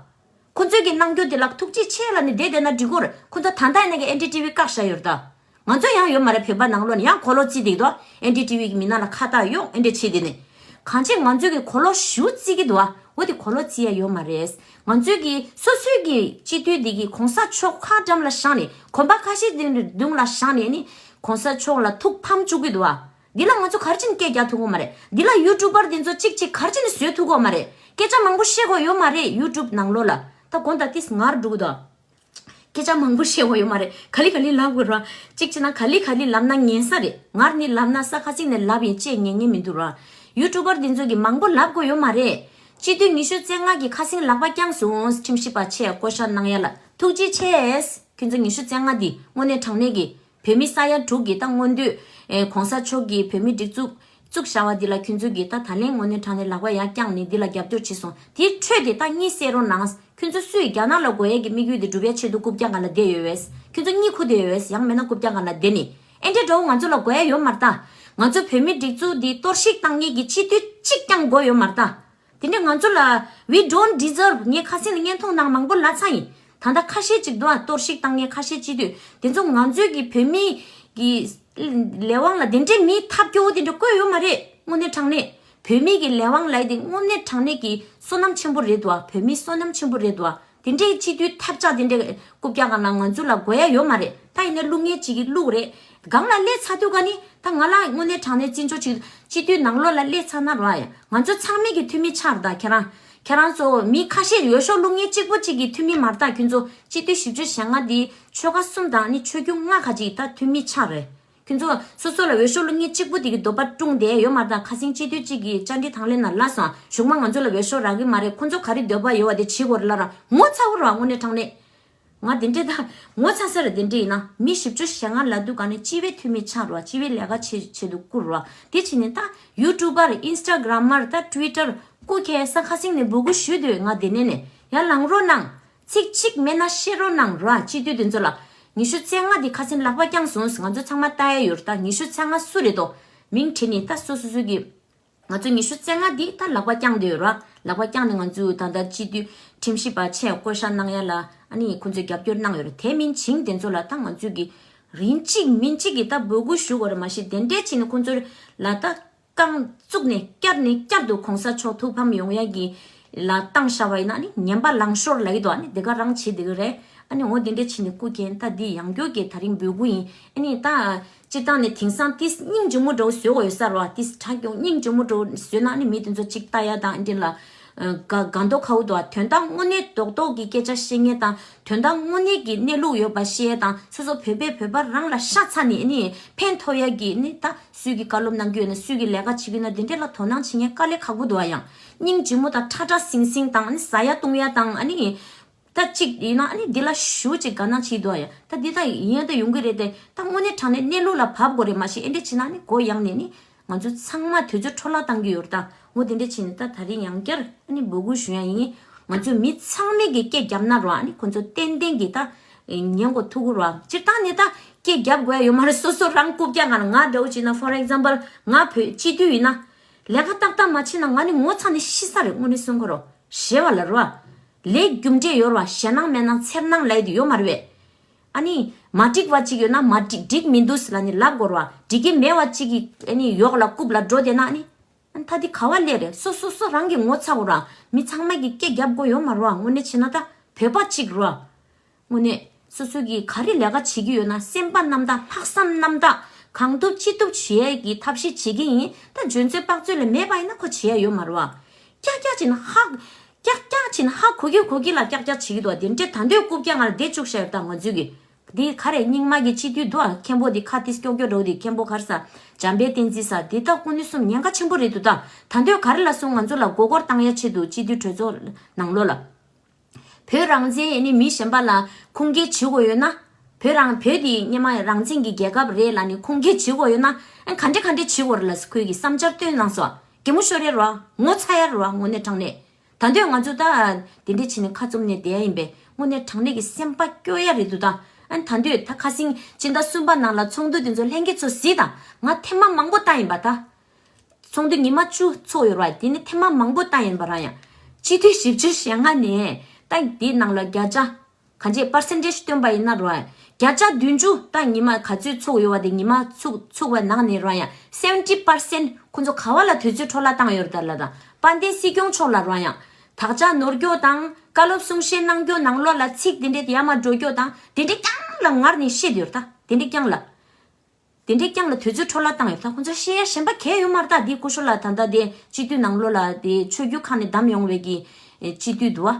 ཁོ་ཚོས་ཀྱི་གནང་རྒྱུ་དེ་ལ་ཐུགས་རྗེ་ཆེ་ལབ་ནས་བསྡད་བསྡད་ན་འགྲིག་གོ་རེད། ཁོ་ཚོ་ད་ལྟ་ཡིན་ན་གི་ཨེན་ཌི་ཊི་ཝི་བཀག་བཞག་ཡོད་རེད་ད། ང་ཚོ་ཡང་ཡོད་མ་རེད། བོད་པ་ནང་ལོགས་ནས་ཡང་གོ་ལོག་རྩིས་བསྡད་འདུག་ཨེན་ཌི་ཊི་ཝི་གི་མི་སྣ་ལ་ཁ་བཏགས་གཡོག་ཨེ་འདྲ་བྱས་བསྡད་ནས། གང་ཅི་ང་ཚོས་ཀྱི་གོ་ལོག་ཞུ་རྩིས་ཀྱི་འདུག་ཨ། འོ་དེ་གོ་ལོག་རྩིས་ཡ་ཡོད་མ་རེད། ང་ཚོས་ཀྱི་སོ་སོའི་གི་སྤྱི་འཐུས་འདི་གི་གོང་ས་མཆོག་ཁ་འགྲམ་ལ་བཞག་ནས་གོམ་པ་ཁ་ཤས་འདི་མདུན་ལ་བཞག་ནས་ནི་གོང་ས་མཆོག་ལ་ཐུགས་ཕམ་བཅུག་གི་འདུག་ཨ། འདི་ལ་ང་ཚོ་ག་རེ་བྱས་ནས་སྐད་རྒྱག་ཐུབ་ཀྱི་མ་རེད། འདི་ལ་ཡུ་ཊུབ་པར་འདི་ཚོ་གཅིག་གཅིག་ག་རེ་བྱས་ནས་བཟོས་ཐུབ་ཀྱི་མ་རེད། སྐད་ཆ་མང་པོ་བཤད་དགོས་ཡོད་མ་རེད་ཡུ་ཊུབ་ནང་ལོགས་ལ། ད་དགོངས་དག་ཏིས་ངར་འགྲོ་གི་འདུག་སྐད་ཆ་མང་པོ་བཤད་དགོས་ཡོད་མ་རེད། ག་ལེ་ག་ལེ་ལབ་དགོས་ར། གཅིག་བྱས་ན་ག་ལེ་ག་ལེ་ལབ་ན་ངན་ས་རེད། ངར་ནི་ལབ་ན་ས་ཁ་ཚིག་ནས་ལབ་ཡིན་ཅེས་ཉན་ཉན་མི་འདུག་ར། ཡུ་ཊུབ་པར་འདི་ཚོ་གི་མང་པོ་ལབ་དགོས་ཡོད་མ་རེད། སྤྱི་འཐུས་ཉི་ཤུ་རྩ་ལྔ་གི་ཁ་སེང་ལག་པ་བརྐྱངས་སོང་། ཁྲིམས་ཞིབ་པ་ཆེ་བསྐོ་བཞག་གནང་ཡ་ལ་ཐུགས་རྗེ་ཆེ། ཁྱོད་ཚོ་ཉི་ཤུ་རྩ་ལྔ་འདི་དངོས་གནས་དྲང་གནས་ཀྱི་བོད་མི་ས་ཡ་དྲུག་གི་ད་མངོན་འདོད་ཨེ་གོང་ས་མཆོག་གིས་བོད་མི་སྒྲིག་འཛུགས་བཙུགས་བཞག་པ་འདི་ལ་ཁྱོད་ཚོ་གིས་ད་ད་ལན་དངོས་གནས་དྲང་གནས་ལག་པ་ཡར་བརྐྱངས་ནས་འདི་ལ་རྒྱབ་སྐྱོར་བྱས་སོང་། དེའི་ཁྲོད་དེ་ད་གཉིད་སད་རོགས་གནང་། ཁྱོད་ཚོ་སུས་རྒྱ་ནག་ལ་དགོས་ཡས་ཀྱི་དམིགས་ཡུལ་དེ་སྒྲུབ་ཡས་ཆེད་དུ་རྐུབ་བཀྱག་སྒང་ལ་བསྡད་ཡོད་བས། ཁྱོད་ཚོ་གཉིད་ཁུག་བསྡད་ཡོད་བས། ཡང་མིན་ན་རྐུབ་བཀྱག་སྒང་ལ་བསྡད་ནས་ཨེ་འདྲས་འདྲ་བོ་ང་ཚོ་ལ་དགོས་ཡས་ཡོད་མ་རེད་ད། ང་ཚོ་བོད་མི་སྒྲིག་འཛུགས་འདི་གཏོར་བཤིག་བཏང་མཁན་གྱི་སྤྱི་འཐུས་གཅིག་ཀྱང་དགོས་ཡོད་མ་རེད་ད། དེ་འདྲ་ང་ཚོ་ལ་we don't deserve། ངས་ཁ་སེང་ལ་བརྙན་ཐུང་ནང་མང་པོ་ལབ་ཚར་ཡིན། ད་ལྟ་ཁ་ཤས་ཅིག་འདུག་ཨ། གཏོར་བཤིག་བཏང་མཁན་ཁ་ཤས་ཅིག་འདུག་དེ་ཚོ་ང་ཚོའི་གི་བོད་མི་གི་ལས་དབང་ལ་དེ་འདྲའི་མིའི་ཐབས་སྐྱོ་བོ་དེ་འདྲ་བཀོད་ཡོད་མ་རེད། དངོས་གནས་དྲང་གནས་བོད་མི་གི་ལས་དབང་ལབ་ཡ་དེ་དངོས་གནས་དྲང་གནས་ཀྱི་བསོད་ནམས་ཆེན་པོ་རེད་འདུག་ཨ། བོད་མིའི་བསོད་ནམས་ཆེན་པོ་རེད་འདུག་ཨ། དེ་འདྲའི་སྤྱི་འཐུས་ཐབས་ཆག་དེ་འདྲའི་རྐུབ་བཀྱག་སྒང་ལ་ང་ཚོ་ལ་དགོས་ཡ་ཡོད་མ་རེད། ད་ཡིན་ན་བླུག་མཁན་ཅིག་གིས་བླུགས་རེད། སྒང་ལ་སླེབས་ཚར་དུས་ཀ་ནི་ད་ང་ལ་དངོས་གནས་དྲང་གནས་བརྩི་འཇོག་ཅིག་སྤྱི་འཐུས་ནང་ལོགས་ལ་སླེབས་ཚར་ན་རོ་ཡ། ང་ཚོ་ཚང་མས་ཀྱི་འཐུས་མི་ཆགས་རེད་ད། ཁྱེད་རང་ཁྱེད་རང་ཚོ་མི་ཁ་ཤས་ཡོད་ཤོག་བླུག་མཁན་གཅིག་པོ་གཅིག་གི་འཐུས་མི་མ་རེད་ད། ཁྱོད་ཚོ་སྤྱི་འཐུས་བཞི་བཅུ་ཞེ་ལྔ་འདི་ཆོལ་ཁ་གསུམ་དང་ནི་ཆོས་བརྒྱུད་ལྔ་ཁ་ཅིག་ད་འཐུས་མི་ཆགས་རེད། ཁྱོད་ཚོ་སོ་སོ་ལ་འོས་ཤོག་བླུག་མཁན་གཅིག་པུ་དེ་གི་འདོད་པ་བསྐྲུན་བསྡད་ཡོད་མ་རེད་ད། ཁ་སང་སྤྱི་འཐུས་གཅིག་གིས་བཅར་འདྲི་དང་ལེན་ནང་ལབ་སོང་། གཞུག་མ་ང་ཚོ་ལ་འོས་ཤོག་རག་གི་མ་རེད། ཁོ་ཚོ་ག་རེ་འདོད་པ་ཡོད་པ་དེ་བྱེད་དགོས་རེད་ལབ་ར། ངོ་ཚ་བོ་རེད་བ། དངོས་གནས་དྲང་གནས་ང་དེ་འདྲས་ད་ངོ་ཚ་ས་རེད། དེ་འདྲས་ཡིན་ན་མི་བཞི་བཅུ་ཞེ་ལྔ་ལབ་དུས་ག་ནས་སྤྱི་པའི་འཐུས་མི་ཆགས་རེད་བ། སྤྱི་པའི་ལས་ཀ་བྱེད་བྱེད་དུ་བསྐུར་རེད་བ། དེ་བྱས་ནས་ད་ཡུ་ཊུབ་པར་ཨིན་སི་ཊ་གྷ་རམ་མར་ད་ཊུ་ཝི་ཊར་སྐུ་ཁྱེད་ས་ཁ་སང་ནས་འབོད་སྐུལ་ཞུས་དུས་ང་དེ་ནས་ནས་ཡར་ལངས་རོགས་གནང་། ཚིག་གཅིག་མེད་ན་བཤད་རོགས་གནང་ར། སྤྱི་འཐུས་དེ་ཚོ་ལ་ཉི་ཤུ་རྩ་ལྔ་འདི་ཁ་སང་ལག་པ་བརྐྱངས་སོང་། ང་ཚོ་ཚང་མ་ལྟ་ཡ་ཡོད་རེད། ད་ཉི་ཤུ་རྩ་ལྔ་སུ་རེད་དོ། མིང་བྲིས་ནས་ད་སོ་སོ་སོ་གི་ང་ཚོ་ཉི་ཤུ་རྩ་ལྔ་འདི་ད་ལག་པ་བརྐྱངས་བསྡད་ཡོད་ར། ལག་པ་བརྐྱངས་ནས་ང་ཚོས་ད་ལྟ་སྤྱི་འཐུས་ཁྲིམས་ཞིབ་པ་ཆེད་བསྐོ་བཞག་གནང་ཡ་ལ་ཨ་ནི་ཁོ་ཚོས་རྒྱབ་སྐྱོར་གནང་ཡོད་རེད། དེ་མིན་བྱིངས་དེ་ཚོ་ལ་ད་ང་ཚོས་གི་རིན་གཅིག་མིན་གཅིག་གི་ད་འབོད་སྐུལ་ཞུ་དགོས་རེད། མ་གཞི་དེ་འདྲས་བྱས་ནས་ཁོ་ཚོ་ལ་ད། རྐང་བཙུགས་ནས་བསྐྱར་ནས་བསྐྱར་དུ་གོང་ས་མཆོག་ཐུགས་ཕམ་ཡོང་ཡ་གི་ལ་བཏང་བཞག་པ་ཡིན་ན་ནི་ངན་པ་ལངས་ཤོར་ལབ་ཀྱི་འདུག་ཨ་ནི་དེ་ག་རང་བྱེད་དེ་གི་རེད། ཨ་ནི་འོ་དེ་འདྲ་བྱས་ནས་སྐུ་མཁྱེན་ད་འདི་ཡང་བསྐྱར་གྱི་ད་རིང་འབོད་སྐུལ་ཡིན། ཨ་ནི་ད་སྤྱིར་བཏང་ནས་དེང་སང་ཏིས་སྙིང་རྗེ་མོ་འདྲ་བོ་བཟོ་དགོས་ཡོད་ས་རེད་བ། ཏིས་དྲག་སྐྱོང་སྙིང་རྗེ་མོ་འདྲ་བོ་བཟོས་ན་ཨ་ནི་མི་དེ་ཚོ་གཅིག་ལྟ་ཡ་དང་ཨ་འདྲ་ལ་དགའ་དགའ་མདོག་ཁ་བོ་འདུག་དོན་དག་དངོས་གནས་རྡོག་རྡོག་གི་སྐད་ཆ་བཤད་མཁན་དང་དོན་དག་དངོས་གནས་ཀྱི་གནས་ལུགས་ཡོད་པ་བཤད་ཡ་དང་སོ་སོ་བོད་པས་བོད་པ་རང་ལ་ཤ་ཚ་ནས་ཨ་ནི་ཕན་ཐོགས་ཡ་གི་ཨ་ནི་ད། སུས་ཀྱི་བཀའ་སློབ་གནང་རྒྱུ་ཡོད་ན་སུས་ཀྱི་ལས་ཀ་བྱེད་རྒྱུ་ན་དེ་འདྲས་ལ་དོ་སྣང་བྱེད་མཁན་དཀའ་ལས་ཁག་པོ་འདུག་ཨ། ཡང་སྙིང་རྗེ་མོ་དང་ཁྲ་ཁྲ་ཟིང་ཟིང་དང་ཨ་ནི་ཟ་ཡ་བཏུང་ཡ་དང་ཨ་ནི་ད་གཅིག་ཡིན་ན་ཨ་ནི་འདི་ལ་ཞུ་གཅིག་དགའ་སྣང་བྱེད་འདུག་ཨ། ཡང་ད་འདི་ད་ཡིན་ཡ་ད་ཡོང་གི་རེད་དེ་ད་དངོས་གནས་དྲང་གནས་གནས་ལུགས་ལ་བབ་དགོས་རེད། མ་གཞི་ཨེ་འདྲས་བྱེད་ན་ཨ་ནི་མགོ་ཡང་ནས་ནི་ང་ཚོ་ཚང་མ་དུས་ཚོད་འཕྲོ་བརླག་བཏང་གི་ཡོད་རེད། ད་འོ་དེ་འདྲས་བྱེད་ནི་ད་ད་རིང་ཡང་བསྐྱར་ཨ་ནི་འབོད་སྐུལ་ཞུ་ཡ་ཡིན། ང་ཚོ་མི་ཚང་མས་ཀྱི་སྐད་རྒྱབ་ན་རོ་ཨ་ནི་ཁོ་ཚོ་ཏན་ཏན་གྱི་ད། ཉན་གོ་ཐུག་གོ་ར། སྤྱིར་བཏང་ནི་ད་སྐད་རྒྱབ་དགོས་ཡ་ཡོད་མ་རེད། སོ་སོ་རང་རྐུབ་བཀྱག་ང་ང་འདྲ་བོ་བྱས་ན་for example ང་བོད་སྤྱི་འཐུས་ཡིན་ན་ལས་ཀ་ཏག་ཏག་མ་བྱས་ན་ང་ནི་ངོ་ཚ་ནས་ཤི་ས་རེད། དངོས་གནས་གསུང་གོ་རོ། ཞེ་བ་ལ་རོ། ལས་རྒྱུ་འབྲས་ཡོད་ར། ཞེད་སྣང་མེད་སྣང་འཚེར་སྣང་ལབ་ཡ་དེ་ཡོད་མ་རེད་པས། ཨ་ནི་མ་འགྲིག་པ་གཅིག་ཡོད་ན་མ་འགྲིག་འགྲིག་མི་འདུག་ཟེར་ལ་ནི་ལབ་དགོས་ར། འགྲིག་གི་མེད་པ་གཅིག་གི་ཨ་ནི་ཡོག་ལ་རྐུབ་ལ་འགྲོ་བསྡད་ན་ཨ་ནི། ཨ་ནི་ད་འདི་ག་བ་སླེབས་རེད། སོ་སོ་སོ་རང་གི་ངོ་ཚ་གོ་ར། མི་ཚང་མ་གི་སྐད་རྒྱབ་དགོས་ཡོད་མ་རེད་བ། དངོས་གནས་བྱས་ན་ད་བོད་པ་གཅིག་རེད་བ། དངོས་གནས་སོ་སོ་གི་ག་རེ་ལས་ཀ་བྱེད་ཀྱི་ཡོད་ན་སེམས་པ་རྣམ་དག་ལྷག་བསམ་རྣམ་དག་གང་ཐུབ་ཅི་ཐུབ་བྱེད་ཡས་ཀྱི་ཐབས་ཤེས་བྱེད་ཀྱི་ཡིན། ད་འཇོན་ཚོད་དཔག་ཚོད་ལས་མེད་པ་ཡིན་ན་ཁོ་བྱེད་ཡ་ཡོད་མ་རེད་བ། ཀྱག་ཀྱག་བྱས་ན་ཧ། ཀྱག་ཀྱག་བྱས་ན་ཧ་གོ་གི་གོ་གི་ལ་ཀྱག་ཀྱག་བྱེད་ཀྱི་འདུག་བ། དེ་འདྲས་ད་འདོད་རྐུབ་བཀྱག་ང་ལ་བསྡད་བཅུག་བཞག་ཡོད་ད་ང་ཚོས་གི། འདི་ག་རེ་རྙིང་མ་གི་སྤྱི་འཐུས་འདུག་ཨ། མཁན་པོ་འདི་ཁ་ཏིས་ཀྱོག་ཀྱོག་འགྲོ་འདི་མཁན་པོ་ག་རེ་ཟ། འཇམ་དཔལ་བསྟན་འཛིན་ཟ་འདི་ད་ཀུན་ནི་གསུམ་ཉེན་ཁ་ཆེན་པོ་རེད་འདུག་ད། ད་འདོད་ག་རེ་ལ་སོང་ང་ཚོ་ལ་མགོ་སྐོར་བཏང་ཡ་ཆེད་དུ་སྤྱི་འཐུས་གྲོས་ཚོགས་ནང་ལོགས་ལ། བོད་རང་བཙན་ཨེ་ནི་མི་གཞན་པ་ལ་ཁུངས་སྐྱེལ་བྱེད་དགོས་ཡོད་ན། བོད་རང་བོད་འདི་སྔོན་མ་རང་བཙན་གྱི་རྒྱལ་ཁབ་རེད་ལ་ནི་ཁུངས་སྐྱེལ་བྱེད་དགོས་ཡོད་ན་ཨ་ག་འདྲེ་ག་འདྲེ་བྱེད་དགོས་རེད་ལ་ཁོས་ཀྱི་བསམ་འཆར་བཏོན་གནང་སོང་། གད་མོ་ཤོར་ཡ་རེད་བ། ངོ་ཚ་ཡ་རེད་བ། དངོས་གནས་དྲང་གནས། ད་འདོད་ང་ཚོ་ད་དེ་འདྲས་བྱས་ནས་ཁ་བཙུམ་ནས་བསྡད་ཡ་ཡིན་པས་དངོས་གནས་དྲང་གནས་ཀྱི་སེམས་པ་སྐྱོ་ཡ་རེད་འདུག་ད། ཨ་ནི་ད་འདོད་ད་ཁ་སང་སྤྱི་ཟླ་གསུམ་པ་ནང་ལ་ཚོགས་འདུ་དེ་ཚོ་ལྷན་རྒྱས་ཚོ་གཟིགས་དང་ང་ཐེངས་མ་མང་པོ་བལྟ་ཡིན་པ་ད། ཚོགས་འདུ་ཉི་མ་བཅུ་ཚོགས་ཡོད་རེད་བ། དེ་ནི་ཐེངས་མ་མང་པོ་བལྟ་ཡིན་པ་རང་ཡང་། སྤྱི་འཐུས་བཞི་བཅུ་ཞེ་ལྔ་ནས་ད་དེའི་ནང་ལ་བརྒྱ་ཆ། གང་ཅི་པར་སེན་ཊེ་ཇི་སྟོན་པ་ཡིན་ན་རོ། བརྒྱ་ཆ་བདུན་ཅུ་ད་ཉི་མ་ག་ཚོད་ཚུགས་ཡོད་པ་དེ་ཉི་མ་ཚུགས་ཚུགས་པའི་ནང་ནས་རོ་ཡང་seventy percent ཁོ་ཚོ་ག་བ་ལ་དུས་ཚོད་འཕྲོ་བརླག་བཏང་ཡོད་རེད་ད་ལ་དང་དཔལ་ལྡན་སྲིད་སྐྱོང་མཆོག་ལ་རོ་ཡང་དག་ཆ་ནོར་སྐྱོ་དང་བཀའ་སློབ་གསུང་བཤད་གནང་སྐྱོ་ནང་ལོགས་ལ་ཚིག་དེ་འདྲས་ཡར་མར་འགྲོ་སྐྱོ་དང་དེ་འདྲས་རྐྱང་ལ་ངར་ནས་བཤད་ཡོད་རེད་ད་དེ་འདྲས་རྐྱང་ལ། དེ་འདྲའི་རྐྱང་ལ་དུས་ཚོད་འཕྲོ་བརླག་བཏང་ཡོད་ད། ཁོང་ཚོ་བཤད་ཡ་གཞན་པ་གང་ཡང་ཡོད་མ་རེད་ད། དེའི་སྐུ་ཞབས་ལགས་ད་ལྟ་དེ་སྤྱི་འཐུས་ནང་ལོགས་ལ་དེ་ཆོས་བརྒྱུད་ཁག་ནས་བདམས་ཡོང་བའི་གི་ཨེ་སྤྱི་འཐུས་འདུག་བ།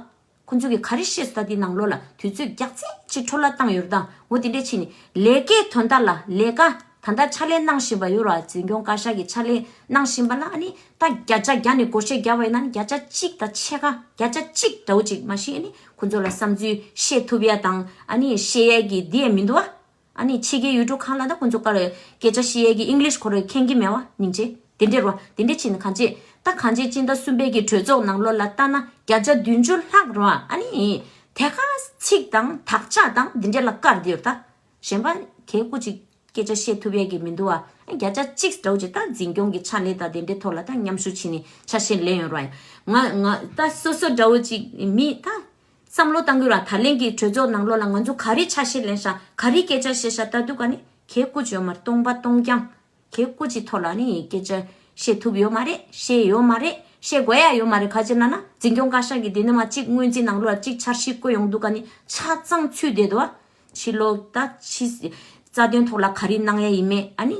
ཁོང་ཚོ་གིས་ག་རེ་བཤད་སོང་ད། དེའི་ནང་ལོགས་ལ་དུས་ཚོད་རྒྱག་ཚད་ཅིག་འཕྲོ་བརླག་བཏང་ཡོད་རེད་ད། འོ་དེ་འདྲས་བྱས་ནས་ལས་ཀའི་དོན་དག་ལ་ལས་ཀ་ད་ལྟ་ཕྱག་ལས་གནང་བཞིན་པ་ཡོད་རེད་བ། འཛིན་སྐྱོང་བཀའ་ཤག་གི་ཕྱག་ལས་གནང་བཞིན་པ་ལ་ཨ་ནི་ད་བརྒྱ་ཆ་བརྒྱ་ནས་བགོ་བཤའ་བརྒྱབ་པ་ཡིན་ན་ནི་བརྒྱ་ཆ་གཅིག་དང་ཕྱེད་ཀ་བརྒྱ་ཆ་གཅིག་འདྲ་བོ་ཅིག་མ་གཞི་ཨ་ནི་ཁོང་ཚོ་ལ་བསམ་ཚུལ་བཤད་ཐུབ་ཡ་དང་ཨ་ནི་བཤད་ཡ་གི་འདི་ཡང་མི་འདུག་བ། ཨ་ནི་ཕྱི་རྒྱལ་ཡུལ་གྲུ་ཁག་ལ་ད་ཁོང་ཚོ་ཀ་རེ་སྐད་ཆ་བཤད་ཡས་ཀྱི་ཨིང་ལིཤ་ཁོ་རེ་མཁྱེན་གྱི་མེད་བ་སྙིང་རྗེ། དེ་འདྲས་རོ། དེ་འདྲས་བྱས་ནས་གང་ཅི་ད་གང་ཅི་སྤྱི་ཟླ་གསུམ་པའི་གི་གྲོས་ཚོགས་ནང་ལོགས་ལ་ལྟ་ན་བརྒྱ་ཆ་བདུན་ཅུ་ལྷག་རོ། ཨ་ནི་དེ་ག་ཚིག་དང་དག་ཆ་དང་འདི་འདྲས་ལ་བཀར་དེ་ཡོད་ད། གཞན་པ་གལ་སྐུ་ཅིག་སྐད་ཆ་བཤད་ཐུབ་ཡས་ཀྱི་མི་འདུག་བ། བརྒྱ་ཆ་གཅིག་འདྲ་བོ་ཅིག་ད་འཛིན་སྐྱོང་གི་ཕྱག་ལས་དང་དེ་འདྲས་ཐོག་ལ་ད་མཉམ་ཞུགས་བྱས་ནས་ཆ་ཤས་ལེན་ཡོད་རོ། ང་ང་ད་སོ་སོ་འདྲ་བོ་ཅིག་མི་ད། བསམ་བློ་བཏང་དགོས་ར། ད་ལན་གྱི་གྲོས་ཚོགས་ནང་ལོགས་ལ་ང་ཚོ་ག་རེ་ཆ་ཤས་ལེན་ཤག་ག་རེ་སྐད་ཆ་བཤད་ཤག་ད་དུས་ག་ནི་གལ་སྐུ་ཅིག་ཡོད་མ་རེད། སྟོང་པ་སྟོང་རྐྱང་གལ་སྐུ་ཅིག་ཐོག་ལ་ནི་སྐད་ཆ་བཤད་ཐུབ་ཡོད་མ་རེད། བཤད་ཡོད་མ་རེད། བཤད་དགོས་ཡ་ཡོད་མ་རེད། ག་ཅི་ན་ན་འཛིན་སྐྱོང་བཀའ་ཤག་གི་དེ་ནི་མ་གཅིག་སྔོན་རྩིས་ནང་ལོགས་ལ་གཅིག་འཆར་གཞི་བཀོད་ཡོང་དུས་ག་ནི་ཆ་ཚང་ཚུད་བསྡད་འདུག་བ། ཕྱི་ལོགས་ད་ཕྱི་རྩ་དོན་ཐོག་ལ་ག་རེ་གནང་ཡ་ཡིན་མེད་ཨ་ནི།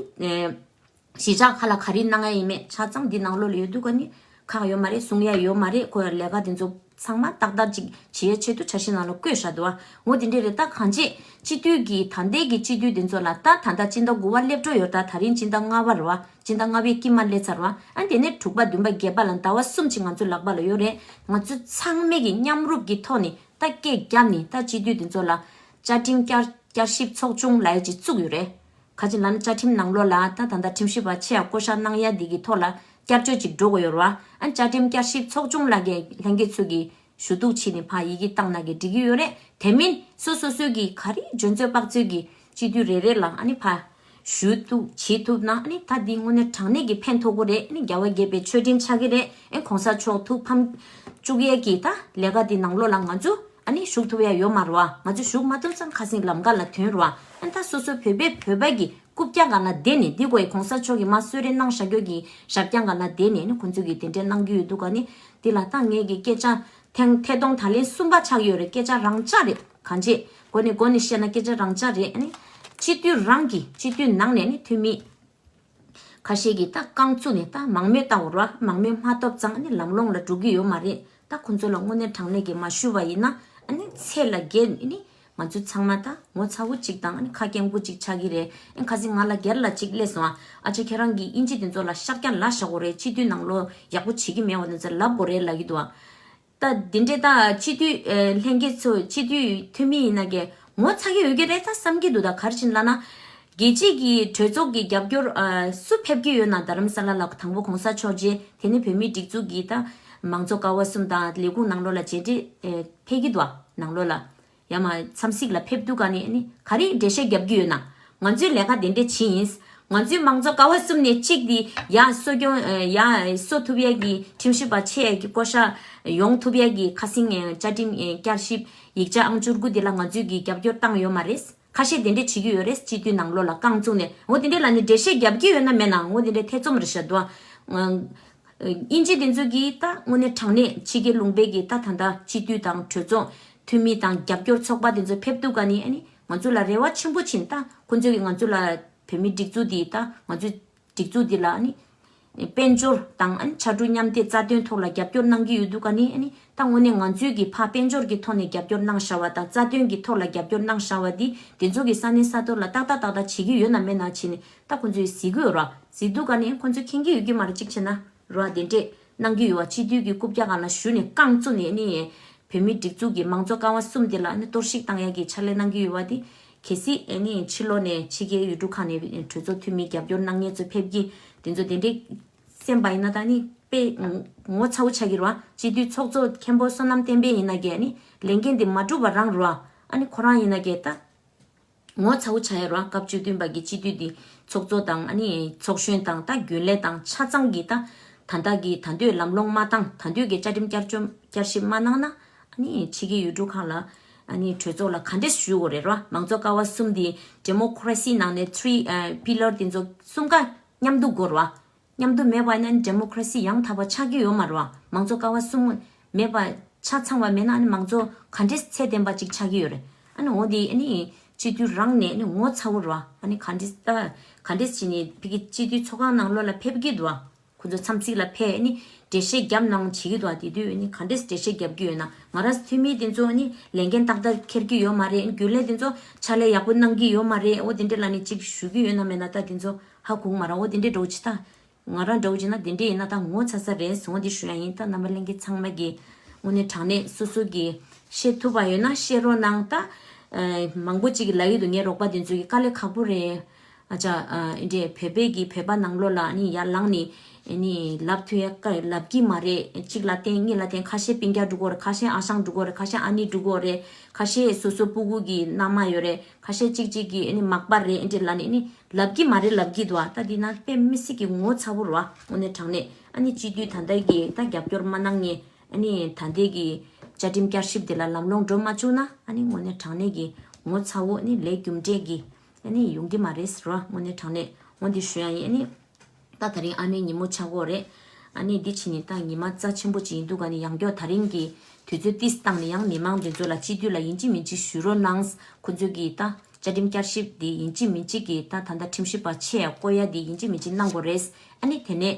གཞིས་ཆགས་ཁག་ལ་ག་རེ་གནང་ཡ་ཡིན་མེད་ཆ་ཚང་འདི་ནང་ལོགས་ལ་ཡོད་དུས་ག་ནི་ཁག་ཡོད་མ་རེད། གསུང་ཡ་ཡོད་མ་རེད། ཁོ་ལས་ཀ་དེ་ཚོ་ཚང་མ་ཏག་ཏག་ཅིག་བྱེད་ཡ་ཆེད་དུ་འཆར་གཞི་ནང་ལ་བཀོད་བཞག་འདུག་བ། འོ་དེ་འདྲས་རེད། ད་གང་ཅི་སྤྱི་འཐུས་ཀྱི་ད་ལྟའི་གི་སྤྱི་འཐུས་དེ་ཚོ་ལ་ད་ད་ལྟ་སྤྱི་ཟླ་དགུ་པ་སླེབས་འགྲོ་ཡོད། ད་ད་རིང་སྤྱི་ཟླ་ལྔ་པ་རེད་བ། སྤྱི་ཟླ་ལྔ་པའི་དཀྱིལ་མ་སླེབས་ཚར་བ། ཨ་དེ་ནས་དྲུག་པ་བདུན་པ་བརྒྱད་པ་ལ་ཟླ་བ་གསུམ་ཅིག་ང་ཚོ་ལག་པ་ལ་ཡོད་རེད། ང་ཚོ་ཚང་མས་ཀྱི་མཉམ་རུབ་ཀྱི་ཐོག་ནས་ད་སྐད་བརྒྱབ་ནས་ད་སྤྱི་འཐུས་དེ་ཚོ་ལ་བཅའ་ཁྲིམས་བསྐྱར་བསྐྱར་ཞིབ་ཚོགས་ཆུང་ལབ་ཡ་ཅིག་བཙུགས་ཡོད་རེད། ག་ཅི་ལབ་ན་བཅའ་ཁྲིམས་ནང་ལོགས་ལ་ད་ད་ལྟ་ཁྲིམས་ཞིབ་པ་ཆེ་ཡ་བསྐོ་བཞག་གནང་ཡ་འདི་གི་ཐོག་ལ་བསྐྱར་བཅོས་ཅིག་འགྲོ་དགོས་ཡོད་རེད་བ། ཨ་བཅའ་ཁྲིམས་བསྐྱར་ཞིབ་ཚོགས་ཆུང་ལ་གི་ལྷན་རྒྱས་ཚོས་ཀྱི་ཞུ་གཏུག་བྱས་ནས་ཕར་ཡི་གེ་བཏང་ན་གི་འགྲིག་གི་ཡོད་རེད། དེ་མིན་སོ་སོ་སོའི་གི་ག་རེ་འཇོན་ཚོད་དཔག་ཚོད་ཀྱི་སྤྱི་འཐུས་རེ་རེ་ལ་ཨ་ནི་ཕར་ཞུ་གཏུག་བྱེད་ཐུབ་ན་ཨ་ནི་ད་འདི་དངོས་གནས་དྲང་གནས་ཀྱི་ཕན་ཐོགས་ཀྱི་རེད། ཨ་ནི་རྒྱལ་བ་དགྱེས་པའི་མཆོད་སྤྲིན་ཆགས་ཀྱི་རེད། ཨ་གོང་ས་མཆོག་ཐུགས་ཕམ་བཅུག་ཡས་ཀྱི་ད་ལས་ཀ་འདི་ནང་ལོགས་ལ་ང་ཚོ་ཨ་ནི་ཞུགས་ཐུབ་ཡ་ཡོད་མ་རེད་བ། ང་ཚོ་ཞུགས་མ་ཐུབ་ཙང་ཁ་སང་ལམ་ཁ་ལ་ཐོན་རེད་བ། ཨ་ནི་ད་སོ་སོ་བོད་པས་བོད་པ་གི་ རྐུབ་བཀྱག་སྒང་ལ་བསྡད་ནས། འདི་གོ་ཡི་གོང་ས་མཆོག་གིས་མ་གསོལ་རས་གནང་བཞག་རྒྱུ་གི་ཞབས་བཀྱག་སྒང་ལ་བསྡད་ནས་ནི་ཁོང་ཚོས་གི་དེ་འདྲས་གནང་གི་ཡོད་འདུག་ག་ནི། འདི་ལ་ད་ངས་གི་སྐད་ཆ་ཐེངས་ཐད་གཏོང་ད་ལན་གསུམ་པ་ཆགས་ཡོད་རེད། སྐད་ཆ་རང་འཇགས་རེད། གང་ཅི་གོ་ནས་གོ་ནས་བཤད་ན་སྐད་ཆ་རང་འཇགས་རེད། ཨ་ནི་སྤྱི་འཐུས་རང་གི་སྤྱི་འཐུས་ནང་ནས་ནི་འཐུས་མི་ཁ་ཤས་ཀྱིས་ད་རྐང་བཙུགས་ནས་ད་མང་མོས་བཏང་བ་རེད་བ། མང་མོས་མ་ཐོབ་ཙང་ཨ་ནི་ལམ་ལྷོང་ལ་འགྲོ་གི་ཡོད་མ་རེད། ད་ཁོང་ཚོ་ལ་དངོས་གནས་དྲང་གནས་ཀྱི་མ་ཞུ་བ་ཡིན་ན་ཨ་ནི་ཚད་ལ་བརྒལ་ནས་ནི་ང་ཚོ་ཚང་མ་ད་ངོ་ཚ་བོ་གཅིག་དང་ཨ་ནི་ཁ་སྐྱེངས་པོ་གཅིག་ཆགས་ཀྱི་རེད། ཨ་ཁ་སང་ང་ལ་སྒེར་ལ་གཅིག་སླེབས་སོང་། ཨ་ཅག་ཁྱེད་རང་གིས་དབྱིན་ཇི་དེ་ཚོ་ལ་ཤག་རྒྱ་ལ་བཞག་དགོས་རེད། སྤྱི་འཐུས་ནང་ལོགས་ཡག་པོ་བྱེད་ཀྱི་མེད་པ་དེ་ཚོ་ལབ་དགོས་རེད་ལབ་ཀྱི་འདུག་ད་འདི་འདྲས་ད་སྤྱི་འཐུས་ཨ་ལྷན་རྒྱས་ཚོ་སྤྱི་འཐུས་འཐུས་མི་ཡིན་ན་གི་ངོ་ཚ་གི་ཡོད་ཀྱི་རེད་ད་བསམ་གྱི་འདུག་ད་ག་རེ་བྱས་ནས་ལབ་ན། རྒྱལ་སྤྱིའི་གི་གྲོས་ཚོགས་ཀྱི་རྒྱབ་སྐྱོར་ཨ་སུ་ཕེབས་ཀྱི་ཡོད་ན། རྡ་རམ་ས་ལ་ལ་དང་པོ་གོང་ས་མཆོག་རྗེས་དེ་ནས་བོད་མིའི་སྒྲིག་འཛུགས་ཀྱི་ད་མང་གཙོ་ཀ་བ་གསུམ་དང་ལས་ཁུངས་ནང་ལོགས་ལ་མཇལ་འཕྲད་ཨེ་ཕེབས་ཀྱི་འདུག་ནང་ལོགས་ལ་ཡ་མ་འཚམས་གཟིགས་ལ་ཕེབས་དུས་ག་ནས་ནི་ག་རེ་འགྲེལ་བཤད་རྒྱབ་ཀྱི་ཡོད་ན། ང་ཚོའི་ལས་ཀ་དེ་འདྲས་བྱེད་ཡིན། ང་ཚོའི་མང་གཙོ་ཀ་བ་གསུམ་ནས་གཅིག་དེ་ཡ་གསོ་སྐྱོང་ཨེ་ཡ་གསོ་ཐུབ་ཡས་ཀྱི་ཁྲིམས་ཞིབ་པ་ཆེ་ཡས་ཀྱི་བསྐོ་བཞག་ཡོང་ཐུབ་ཡས་ཀྱི་ཁ་སང་ཨེ་བཅའ་ཁྲིམས་ཨེ་བསྐྱར་ཞིབ་ཡིག་ཆ་ཨང་བཅུ་དགུ་དེ་ལ་ང་ཚོས་ཀྱི་རྒྱབ་སྐྱོར་བཏང་ཡོད་མ་རེད། ཁ་ཤས་དེ་འདྲས་བྱེད་ཀྱི་ཡོད་རེད། སྤྱི་འཐུས་ནང་ལོགས་ལ་རྐང་བཙུགས་ནས་འོ་དེ་འདྲས་ལ་ནི་འགྲེལ་བཤད་རྒྱབ་ཀྱི་ཡོད་ན་མེད་ན་འོ་དེ་འདྲས་ཐེ་ཚོམ་རེད་ཤག་འདུག་ཨ། དབྱིན་ཇི་དེ་ཚོ་གིས་ད་དངོས་གནས་དྲང་གནས་ཕྱི་རྒྱལ་ལུང་པའི་གི་ད་ད་ལྟ་སྤྱི་འཐུས་དང་གྲོས་ཚོགས་འཐུས་མི་དང་རྒྱབ་སྐྱོར་ཚོགས་པ་དེ་ཚོ་ཕེབས་དུས་ག་ནི་ཨ་ནི་ང་ཚོ་ལ་རེ་བ་ཆེན་པོ་བྱིན། ད་ཁོ་ཚོས་གི་ང་ཚོ་ལ་བོད་མི་སྒྲིག་འཛུགས་དེ་ད་ང་ཚོའི་སྒྲིག་འཛུགས་འདི་ལ་ཨ་ནི་དཔལ་འབྱོར་དང་ཨ་ནི་ཕྱར་གྲུ་མཉམ་འདེགས་རྩ་དོན་ཐོག་ལ་རྒྱབ་སྐྱོར་གནང་གི་ཡོད་འདུག་ག་ནི་ཨ་ནི་ད་དངོས་གནས་ང་ཚོས་ཀྱི་ཕར་དཔལ་འབྱོར་གྱི་ཐོག་ནས་རྒྱབ་སྐྱོར་གནང་བཞག་པ་དང་རྩ་དོན་གྱི་ཐོག་ལ་རྒྱབ་སྐྱོར་གནང་བཞག་པ་འདི་དེ་ཚོ་གི་ས་གནས་ས་ཐོག་ལ་ཏག་ཏག་ཏག་ཏག་བྱེད་ཀྱི་ཡོད་ན་མེད་ན་བྱས་ནས་ད་ཁོ་ཚོས་གཟིགས་ཀྱི་ཡོད་ར། གཟིགས་འདུག་ག་ནི་ཁོ་ཚོས་མཁྱེན་གྱི་ཡོད་ཀྱི་མ་རེད། གཅིག་བྱས་ན་ར་དེ་འདྲས་གནང་གི་ཡོད་པ། སྤྱི་འཐུས་ཀྱི་རྐུབ་བཀྱག་སྒང་ལ་ཞུགས་ནས་རྐང་བཙུགས་ནས་ཨ་ནི་བོད་མི་སྒྲིག་འཛུགས་ཀྱི་མང་གཙོ་ཀ་བ་གསུམ་དེ་ལ་ཨ་ནི་གཏོར་བཤིག་བཏང་ཡག་གི་ཕྱག་ལས་གནང་གི་ཡོད་པ་དེ། གལ་སྲིད་ཨ་ནི་ཕྱི་ལོགས་ནས་ཕྱི་རྒྱལ་ཡུལ་གྲུ་ཁག་ནས་གྲོས་ཚོགས་འཐུས་མི་རྒྱབ་སྐྱོར་གནང་མཁན་ཚོ་ཕེབས་ཀྱི་དེ་ཚོ་དེ་འདྲས་གསན་པ་ཡིན་ན་ད་ནི་དཔེ་ངོ་ཚ་བོ་ཆགས་ཀྱི་རེད་བ། སྤྱི་འཐུས་ཚོགས་གཙོ་མཁན་པོ་བསོད་ནམས་བསྟན་འཕེལ་ཡིན་ན་གི་ཨ་ནི་ལས་འགན་དེ་མ་འགྲུབ་པ་རང་རེད་བ། ཨ་ནི་ཁོ་རང་ཡིན་ན་གི་ད་ངོ་ཚ་བོ་ཆགས་ཡ་རེད་བ། སྐབས་བཅུ་བདུན་པ་གི་སྤྱི་འཐུས་འདི་ཚོགས་གཙོ་དང་ཨ་ནི་ཚོགས་གཞོན་དང་ད་རྒྱུན་ལས་དང་ཆ་ཚང་གི་ད་ད་ལྟ་གི་ད་འདོད་ལམ་ལྷོང་མ་བཏང་། ད་འདོད་ཀྱི་བཅའ་ཁྲིམས་བསྐྱར་བཅོས་བསྐྱར་ཞིབ་མ་གནང་ན། ཨ་ནི་ཕྱི་རྒྱལ་ཡུལ་གྲུ་ཁག་ལ་ཨ་ནི་གྲོས་ཚོགས་ལ་ག་འདྲས་ཞུ་དགོས་རེད་ར། མང་གཙོ་ཀ་བ་གསུམ་འདི་ཌེ་མོ་ཀ་རེ་སི་ནང་ནས་ཐི་རི་ཨ་པི་ལར་དེ་ཚོ་གསུམ་ཀ་མཉམ་དུ་དགོས་ར། མཉམ་དུ་མེད་པ་ཡིན་ན་ཌེ་མོ་ཀ་རེ་སི་ཡང་དག་པ་ཆགས་ཀྱི་ཡོད་མ་རེད་བ། མང་གཙོ་ཀ་བ་གསུམ་མེད་པ་ཆ་ཚང་བ་མེད་ན་ཨ་ནི་མང་གཙོ་ག་འདྲས་ཚད་ལྡན་པ་ཅིག་ཆགས་ཀྱི་ཡོད་རེད། ཨ་ནི་འོ་དེ་ཨ་ནི་སྤྱི་འཐུས་རང་ནས་ཨ་ནི་ངོ་ཚ་བོ་རེད་བ། ཨ་ནི་ག་འདྲས་ད་ག་འདྲས་བྱས་ནས་ཕ་གི་སྤྱི་འཐུས་ཚོགས་ཁང་ནང་ལོགས་ལ་ཕེབས་ཀྱི་འདུག་བ། ཁོ་ཚོ་འཚམས་གཟིགས་ལ་ཕེབས་ནི་འགྲེལ་བཤད་རྒྱབ་གནང་བྱེད་ཀྱི་འདུག་བ། དེ་དུས་ནི་ག་འདྲས་འགྲེལ་བཤད་རྒྱབ་ཀྱི་ཡོད་ན། ང་རང་འཐུས་མི་དེ་ཚོ་ནི་ལས་འགན་ཏག་ཏག་འཁྱེར་གྱི་ཡོད་མ་རེད། རྒྱུན་ལས་དེ་ཚོ་ཕྱག་ལས་ཡག་པོ་གནང་གི་ཡོད་མ་རེད། འོ་དེ་འདྲས་ལ་ནི་གཅིག་ཞུ་གི་ཡོད་ན་མེད་ན་ད་དེ་ཚོ་ཧ་གོ་གི་མ་རེད། འོ་དེ་འདྲས་འདྲ་བོ་ཅིག་ད་ང་རང་འདྲ་བོ་ཅིག་ན་དེ་འདྲས་ཡིན་ན་ད་ངོ་ཚ་ས་རེད་ཟེར་འོ་དེ་ཞུ་ཡ་ཡིན། ད་རྣམ་པ་ལྷན་རྒྱས་ཚང་མ་གི་དངོས་གནས་དྲང་གནས་སོ་སོ་གི་ཤེས་ཐུབ་པ་ཡོད་ན་བཤད་རོགས་གནང་། ད་མང་པོ་ཅིག་གི་ལབ་ཀྱི་འདུག་ངའི་རོགས་པ་དེ་ཚོ་གི་དཀའ་ལས་ཁག་པོ་རེད། ཨ་ཅག་ཨ་འདྲས་བོད་པའི་གི་བོད་པ་ནང་ལོགས་ལ་ཨ་ནི་ཡར་ལངས་ནས་ཨ་ནི་ལབ་ཐུབ་ཡ་ཀ་ལབ་ཀྱི་མ་རེད། གཅིག་ལ་བརྟེན་གཉིས་ལ་བརྟེན། ཁ་ཤས་སྤུན་ཀྱག་འགྲོ་གི་རེད། ཁ་ཤས་ཨ་ཞང་འགྲོ་གི་རེད། ཁ་ཤས་ཨ་ནེ་འགྲོ་གི་རེད། ཁ་ཤས་སོ་སོ་སྤུ་གུ་གི་མནའ་མ་ཡོད་རེད། ཁ་ཤས་གཅིག་གཅིག་གི་ཨ་ནི་མག་པ་རེད། ཨ་འདྲས་ལབ་ནས་ཨ་ནི་ལབ་ཀྱི་མ་རེད་ལབ་ཀྱི་འདུག་བ། ད་འདི་ན་དཔེ་མི་སྲིད་ཀྱི་ངོ་ཚ་བོ་རེད་བ། དངོས་གནས་དྲང་གནས་ཨ་ནི་སྤྱི་འཐུས་ད་ལྟ་གི་ད་རྒྱབ་སྐྱོར་མ་གནང་མཁན་ཨ་ནི་ད་ལྟའི་གི་བཅའ་ཁྲིམས་བསྐྱར་ཞིབ་དེ་ལ་ལམ་ལྷོང་འགྲོ་མ་བཅུག་ན་ཨ་ནི་དངོས་གནས་དྲང་གནས་ཀྱི་ངོ་ཚ་བོ་ཨ་ནི་ལས་རྒྱུ་འབྲས་ཀྱི་ཨ་ནི་ཡོང་གི་མ་རེད་ཟེར་བ། དངོས་གནས་དྲང་གནས་འོ་འདི་ཞུ་ཡ་ཡིན། ཨ་ནི་ད་ད་རིང་ཨ་མའི་ཉིན་མོ་ཆགས་ཀྱི་ཡོད་རེད། ཨ་ནི་འདི་ཕྱི་ནས་ད་ཉི་མ་རྩ་ཆེན་པོ་ཅིག་ཡིན་འདུག་ག་ནི་ཡང་བསྐྱར་ད་རིང་གི་དུས་ཚོད་ཏིས་བཏང་ནས་ཡང་མི་མང་འདི་ཚོ་ལ་སྤྱི་འཐུས་ལ་ཡིན་གཅིག་མིན་གཅིག་ཞུ་རོགས་གནང་། ཁོ་ཚོས་གི་ད་བཅའ་ཁྲིམས་བསྐྱར་ཞིབ་འདི་ཡིན་གཅིག་མིན་གཅིག་གི་ད་ད་ད་ཁྲིམས་ཞིབ་པ་ཆེ་བསྐོ་ཡ་འདི་ཡིན་གཅིག་མིན་གཅིག་གནང་དགོས་རེད། ཨ་ནི་དེ་ནས་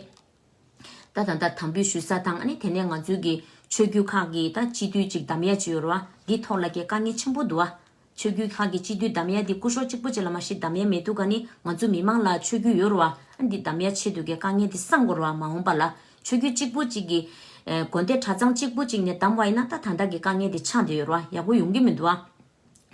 ད་ད་ད་དམ་འབུལ་ཞུ་ས་དང་ཨ་ནི་དེ་ནས་ང་ཚོའི་གི་ཆོས་བརྒྱུད་ཁག་གི་ད་སྤྱི་འཐུས་ཅིག་གདམ་ཡ་ཅིག་ཡོད་རེད་བ། འདི་ཐོག་ལ་གི་དཀའ་ངལ་ཆེན་པོ་འདུག་བ། ཆོས་བརྒྱུད་ཁག་གི་སྤྱི་འཐུས་གདམ་ཡ་འདི་སྐུ་ཞབས་གཅིག་པུ་ཅིག་ལ་མ་གཞི་གདམ་ཡ་མེད་འདུག་ག་ནི་ང་ཚོ་མི་མང་ལ་ཆོས་བརྒྱུད་ཡོད་རེད་བ། ཨ་འདི་གདམ་ཡ་ཆེད་དུ་གི་དཀའ་ངལ་འདི་སངས་དགོས་རེད་བ། མ་འོངས་པ་ལ་ཆོས་བརྒྱུད་གཅིག་པུ་གཅིག་གི་ཨེ་དགོན་སྡེ་གྲྭ་ཚང་གཅིག་པུ་གཅིག་ནས་གདམ་བ་ཡིན་ན་ད་ད་ལྟ་གི་དཀའ་ངལ་འདི་ཆགས་བསྡད་ཡོད་རེད་བ། ཡག་པོ་ཡོང་གི་མི་འདུག་བ།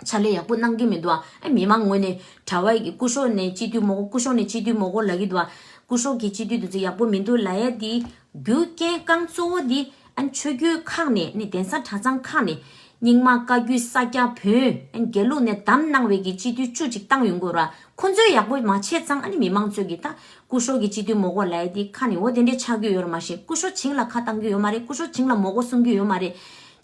ཕྱག་ལས་ཡག་པོ་གནང་གི་མི་འདུག་བ། ཨེ་མི་མང་ངོས་ནས་གྲྭ་པ་གི་སྐུ་ཞབས་ནས་སྤྱི་འཐུས་མ་དགོས། སྐུ་ཞབས་ནས་སྤྱི་འཐུས་མ་དགོས་ལབ་ཀྱི་འདུག་བ། སྐུ་ཞབས་ཀྱི་སྤྱི་འཐུས་འདི་ཚོ་ཡག་པོ་མི་འདུག་ལབ་ཡ་འདི་རྒྱུ་རྐྱེན་རྐང་གཙོ་བོ་འདི་ཨ་ནི་ཆོས་བརྒྱུད་ཁག་ནས་ནི་གདན་ས་གྲྭ་ཚང་ཁག་ནས་རྙིང་མ་བཀའ་བརྒྱུད་ས་སྐྱ་བོན་ཨ་ནི་དགེ་ལུགས་ནས་བདམས་གནང་བའི་གི་སྤྱི་འཐུས་བཅུ་ཅིག་བཏང་ཡོང་དགོས་ར། ཁོ་ཚོས་ཡག་པོ་མ་བྱས་ཙང་ཨ་ནི་མི་མང་ཚོས་གི་ད་སྐུ་ཞབས་ཀྱི་སྤྱི་འཐུས་མ་དགོས་ལབ་ཡ་འདི་ཁ་ནས་འོ་དེ་འདྲས་ཆགས་ཀྱི་ཡོད་ར། མ་གཞི་སྐུ་ཞབས་བྱིངས་ལ་ཁ་བཏང་གི་ཡོད་མ་རེད། སྐུ་ཞབས་བྱིངས་ལ་མ་དགོས་གསུང་གི་ཡོད་མ་རེད།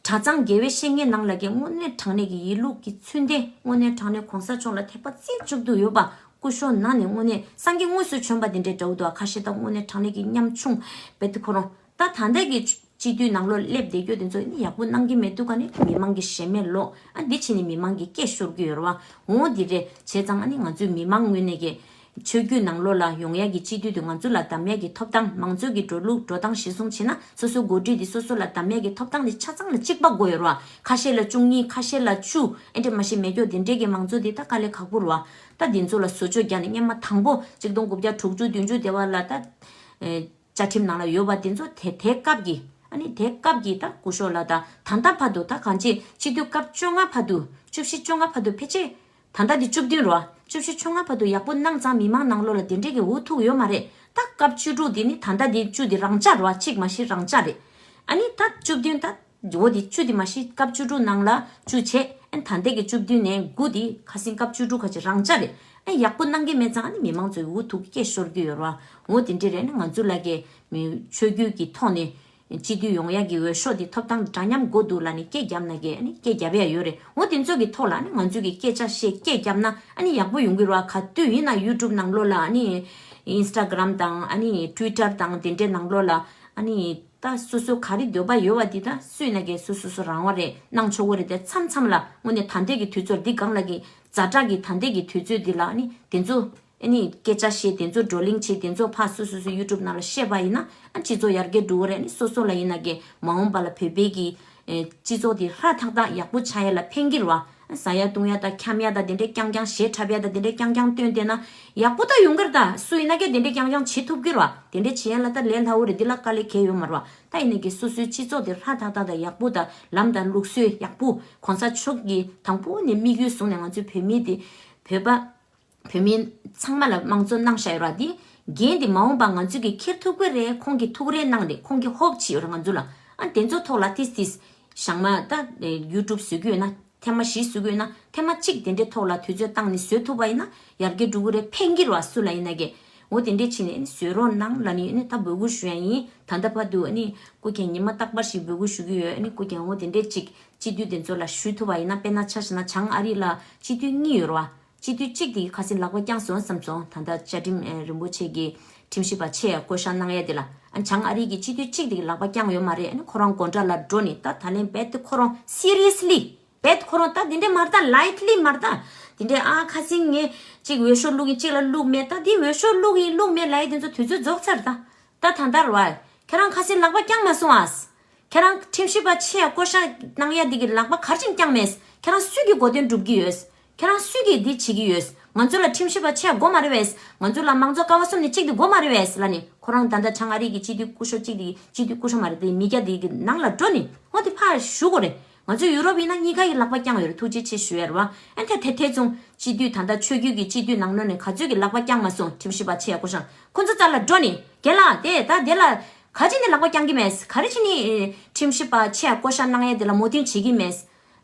གྲྭ་ཚང་དགེ་བའི་བཤེས་གཉེན་ནང་ལ་གི་དངོས་གནས་དྲང་གནས་ཀྱི་ཡིན་ལུགས་ཀྱི་ཚུལ་ལྡན་དངོས་གནས་དྲང་གནས་གོང་ས་མཆོག་ལ་དད་པ་རྩེ་གཅིག་ཏུ་ཡོད་པ། སྐུ་ཞབས་ནང་ནས་དངོས་གནས་སངས་རྒྱས་དངོས་སུ་བྱོན་པ་དེ་འདྲའི་འདྲ་བོ་འདུག་ཁ་ཤས་ད་དངོས་གནས་དྲང་གནས་ཀྱི་ཉམ་ཆུང་བེད་དེ་ཁོ་རང་ད་ད་ལྟ་གི་སྤྱི་འཐུས་ནང་ལོགས་སླེབས་བསྡད་རྒྱུ་དེ་ཚོ་ནི་ཡག་པོ་གནང་གི་མི་འདུག་ག་ནི་མི་མང་གི་ཞེ་མེར་ལོག་ཨ་འདི་བྱས་ནས་མི་མང་གི་སྐད་ཤོར་གི་ཡོད་རེད་བ། འོ་འདི་རེད་བྱས་ཙང་ཨ་ནི་ང་ཚོའི་མི་མང་ངོས་ནས་ཀྱི་ཆོས་བརྒྱུད་ནང་ལོགས་ལ་ཡོང་ཡག་གི་སྤྱི་འཐུས་དེ་ང་ཚོ་ལ་གདམ་ཡག་གི་ཐོབ་ཐང་མང་གཙོ་གི་འགྲོ་ལུགས་འགྲོ་སྟངས་གཞིར་བཟུང་བྱས་ན་སོ་སོའི་འགོ་ཁྲིད་དེ་སོ་སོ་ལ་གདམ་ཡག་གི་ཐོབ་ཐང་དེ་ཆ་ཚང་ལ་གཅིག་པ་དགོས་ཡོད་རེད་བ། ཁ་ཤས་ལ་བཅུ་གཉིས་ཁ་ཤས་ལ་བཅུ་ཨེ་འདྲ་མ་ཤེས་མེད་སྐྱོ་དེ་འདྲས་ཀྱི་མང་གཙོ་དེ་ད་དཀའ་ལས་ཁག་པོ་རེད་བ། ད་དེ་ཚོ་ལ་བཟོ་བཅོས་རྒྱག་ནས་སྔོན་མ་དང་པོ་གཅིག་སྟོང་དགུ་བརྒྱ་དྲུག་ཅུ་བདུན་ཅུ་དེ་བ་ལ་ད། བཅའ་ཁྲིམས་ནང་ལ་ཡོད་པ་དེ་ཚོ་དེ་དེ་སྐབས་ཀྱི་ཨ་ནི་དེ་སྐབས་ཀྱི་ད་སྐུ་ཞབས་ལ་ད་ད་ལྟ་བར་དུ་ད་གང་ཅི་སྤྱི་འཐུས་སྐབས་བཅོ་ལྔ་བར་དུ་བཅུ་བཞི་བཅོ་ལྔ་བར་དུ་ཕལ་ཆེར་ད་ལྟ་འདི་བཅུ་བདུན་རོ། བཅུ་བཞི་བཅོ་ལྔ་བར་དུ་ཡག་པོ་གནང་ཙང་མི་མང་ནང་ལོགས་ལ་དེ་འདྲས་ཀྱི་འུ་ཐུག་ཡོད་མ་རེད། ད་སྐབས་བཅུ་དྲུག་འདི་ནི་ད་ལྟ་འདི་བཅུ་འདི་རང་འཇགས་རོ་གཅིག་མ་གཞི་རང་འཇགས་རེད། ཨ་ནི་ད་བཅུ་བདུན་ད། འོ་དེ་བཅུ་དེ་མ་གཞི་སྐབས་བཅུ་དྲུག་ནང་ལ་བཅུ་བྱས་ཨ་ནི་ད་ལྟ་གི་བཅུ་བདུན་ནས་དགུ་དེ་ཁ་སང་སྐབས་བཅུ་དྲུག་ཁ་ཅིག་རང་འཇགས་རེད། ཨ་ཡག་པོ་གནང་གི་མེད་ཙང་ཨ་ནི་མི་མང་ཚོའི་འུ་ཐུག་སྐད་ཤོར་གི་ཡོད་རེད་བ། འོ་དེ་འདྲ་རེད་ན་ང་ཚོ་ལ་གི་མི་ཆོས་བརྒྱུད་ཀྱི་ཐོག་ནས་སྤྱི་འཐུས་ཡོང་ཡག་གི་འོས་ཤོག་དེ་ཐོབ་ཐང་འདྲ་མཉམ་དགོས་འདུག་ལབ་ནས་སྐད་བརྒྱབ་ན་གི་ཨ་ནི་སྐད་བརྒྱབ་ཡག་ཡོད་རེད། འོ་དེ་ཚོ་གི་ཐོག་ལ་ཨ་ནི་ང་ཚོ་གི་སྐད་ཆ་བཤད་སྐད་བརྒྱབ་ན་ཨ་ནི་ཡག་པོ་ཡོང་གི་རེད་བ། ག་དུས་ཡིན་ན་ཡུ་ཊུབ་ནང་ལོགས་ལ་ཨ་ནི་ཨིན་སི་ཊ་གྷ་རམ་དང་ཨ་ནི་ཊུའི་ཊར་དང་དེ་འདྲའི་ནང་ལོགས་ལ་ཨ་ནི། ད་སོ་སོ་ག་རེ་འདོད་པ་ཡོད་པ་འདི་ད་སུས་ན་གས་སོ་སོ་སོ་རང་དབང་རེད་གནང་ཆོག་གི་རེད། དེ་མཚམས་མཚམས་ལ་དངོས་གནས་ད་ལྟའི་གི་དུས་ཚོད་འདི་སྒང་ལ་གི་ཛ་དྲག་གི་ད་ལྟའི་གི་དུས་ཚོད་འདི་ལ་ནི་དེ་ཚོ་ཨ་ནི་སྐད་ཆ་བཤད་དེ་ཚོ་བགྲོ་གླེང་བྱེད་དེ་ཚོ་ཕར་སོ་སོ་སོ་ཡུ་ཊུབ་ནང་ལ་བཤད་པ་ཡིན་ན་ཨ་སྤྱི་ཚོགས་ཡར་རྒྱས་འགྲོ་གི་རེད། ནི་སོ་སོ་ལ་ཡིན་ན་གི་མ་འོངས་པ་ལ་བོད་པའི་གི་སྤྱི་ཚོགས་འདི་ཧྲ་ཐག་ཐག་ཡག་པོ་ཆགས་ཡ་ལ་ཕན་གི་རེད་བ། ཟ་ཡ་བཏུང་ཡ་དང་འཁྱམ་ཡ་དང་དེ་འདྲས་རྐྱང་རྐྱང་གཞས་འཁྲབ་ཡ་དང་དེ་འདྲས་རྐྱང་རྐྱང་བཏོན་བསྡད་ན་ཡག་པོ་ད་ཡོང་གི་རེད། ད་སུ་ཡིན་ན་ཀྱང་དེ་འདྲས་རྐྱང་རྐྱང་བྱེད་ཐུབ་ཀྱི་རེད་བ། དེ་འདྲས་བྱེད་ཡ་ལ་ད་ལས་སླ་བོ་རེད། འདི་ལ་དཀའ་ལས་གང་ཡང་ཡོད་མ་རེད་བ། ད་ཡིན་ན་ཀྱང་སོ་སོའི་སྤྱི་ཚོགས་དེ་ཧྲ་ཐག་ཐག་དང་ཡག་པོ་དང་ལམ་དང་ལུགས་སྲོལ་ཡག་པོ་གོང་ས་མཆོག་གིས་དང་པོ་ནས་དམིགས་ཡུལ་བཟུང་ནས་ང་ཚོའི་བོད་མི་དེ་བོད་པ་བོད་མི་ཚང་མ་ལ་དམངས་གཙོ་གནང་བཞག་ཡོད་རེད་བ། དེ་འགན་དེ་མ་འོངས་པ་ང་ཚོས་ཀྱིས་འཁྱེར་ཐུབ་ཀྱི་རེད། ཁོང་གིས་ཐུགས་རེ་གནང་རེད། ཁོང་གིས་ཧོབ་བྱས་ཡོད་རེད་ང་ཚོ་ལ། ཨ་དེ་ཚོ་ཐོག་ལ་ཏིས་ཏིས་བཞག་མ་ད་ཡུ་ཊུབ་བཟོ་གི་ཡོད་ན་ཐེངས་མ་བཞི་བཟོ་གི་ཡོད་ན་ཐེངས་མ་གཅིག་དེ་འདྲའི་ཐོག་ལ་དུས་ཚོད་བཏང་ནས་བཟོ་ཐུབ་པ་ཡིན་ན་ཡར་རྒྱས་འགྲོ་གི་རེད། ཕན་གྱི་རེད་བ་སུ་ལ་ཡིན་ན་གི། འོ་དེ་འདྲས་བྱས་ནས་ཨ་ནི་བཟོས་རོགས་གནང་ལབ་ནས་ཨ་ནི་ད་འབོད་སྐུལ་ཞུ་ཡ་ཡིན། ད་ལྟ་བར་དུ་ཨ་ནི་སྐུ་མཁྱེན་ཉི་མ་རྟག་པར་ཞིག་འབོད་སྐུལ་ཞུ་གི་ཡོད། ཨ་ནི་སྐུ་མཁྱེན་འོ་དེ་འདྲས་ཅིག་སྤྱི་འཐུས་དེ་ཚོ་ལ་ཞུ་ཐུབ་པ་ཡིན་ན། དཔེར་ན་ཆ་བཞག་ན་བྱང་ཨ་རི་ལ་སྤྱི་འཐུས་གཉིས་ཡོད་རེད་བ། སྤྱི་འཐུས་གཅིག་དེ་ཁ་སང་ལག་པ་བརྐྱངས་སོང་བསམ་སོང་། ད་ལྟ་བཅའ་ཁྲིམས་ཨ་རིན་པོ་ཆེ་གི་ཁྲིམས་ཞིབ་པ་ཆེ་ཡ་བསྐོ་བཞག་གནང་ཡ་དེ་ལ་ཨ་ནི་བྱང་ཨ་རི་གི་སྤྱི་འཐུས་གཅིག་དེ་གི་ལག་པ་བརྐྱངས་ཡོད་མ་རེད། ཨ་ནི་ཁོ་རང་སྒོ་འགྲམ་ལ་འགྲོ་ནས་ད་ད་ལན་རྦད་དེ་ཁོ་རང་སི་རི་ཡས་ལི་རྦད་ཁོ་རང་ད་དེ་འདྲས་མ་རེད། ད་ལའིཊ་ལི་མ་རེད། ད་དེ་འདྲས་ཨ་ཁ་སང་ངས་གཅིག་འོས་ཤོག་བླུག་ཡིན་གཅིག་ལ་བླུག་མེད། ད་དེ་འོས་ཤོག་བླུག་ཡིན་བླུག་མེད་ལབ་ཡ་དེ་ཚོ་དུས་ཚོད་རྫོགས་ཚར། ད་ད་ད་ལྟ་རེད་བ། ཁྱེད་རང་ཁ་སང་ལག་པ་བརྐྱངས་མ་སོང་ཨ། ཁྱེད་རང་ཁྲིམས་ཞིབ་པ་ཆེ་ཡ་བསྐོ་བཞག་གནང་ཡ་དེ་གི་ལག་པ་ག་རེ་བྱས་ནས་བརྐྱངས་མེད། ཁྱེད་རང་སུས་ཀྱི་གོ་དོན་སྒྲུབ་ཀྱི་ཡོད། ཁྱེད་རང་སུས་ཀྱི་འདི་བྱེད་ཀྱི་ཡོད། ང་ཚོ་ལ་ཁྲིམས་ཞིབ་པ་ཆེ་ཡ་དགོས་མ་རེད་པས། ང་ཚོ་ལ་མང་གཙོ་ཀ་བ་གསུམ་ནས་གཅིག་དེ་དགོས་མ་རེད་པས་ལབ་ནས་ཁོ་རང་ད་ལྟ་བྱང་ཨ་རི་གི་སྤྱི་འཐུས་སྐུ་ཞབས་གཅིག་དེ་སྤྱི་འཐུས་སྐུ་ཞབས་མ་རེད་དེ་མི་སྐྱ་དེ་གི་ནང་ལ་འགྲོ་ནས་འོ་དེ་ཕར་ཞུ་དགོས་རེད། ང་ཚོ་ཡུ་རོབ་ཡིན་ན་གཉིས་ཀ་ཡི་ལག་པ་བརྐྱངས་ཡོད་རེད། ཐུགས་རྗེ་ཆེ་ཞུ་ཡ་རེད་བ། ཨ་ནི་ད་དེ་ཐེ་ཚོམ་སྤྱི་འཐུས་ད་ལྟ་ཆོས་བརྒྱུད་ཀྱི་སྤྱི་འཐུས་ནང་ནང་ནས་ག་ཚོད་ཀྱི་ལག་པ་བརྐྱངས་མ་སོང་ཁྲིམས་ཞིབ་པ་ཆེ་ཡ་བསྐོ་བཞག་ཁོ་ཚོ་རྩ་ལ་འགྲོ་ནས་རྒན་ལགས་དེ་ད་དེ་ལ་ག་རེ་བྱས་ནས་ལག་པ་བརྐྱང་གི་མེད། ག་རེ་བྱས་ནས་ཁྲིམས་ཞིབ་པ་ཆེ་ཡ་བསྐོ་བཞག་གནང་ཡ་དེ་ལ་མོས་མཐུན་བྱེད་ཀྱི་མེད།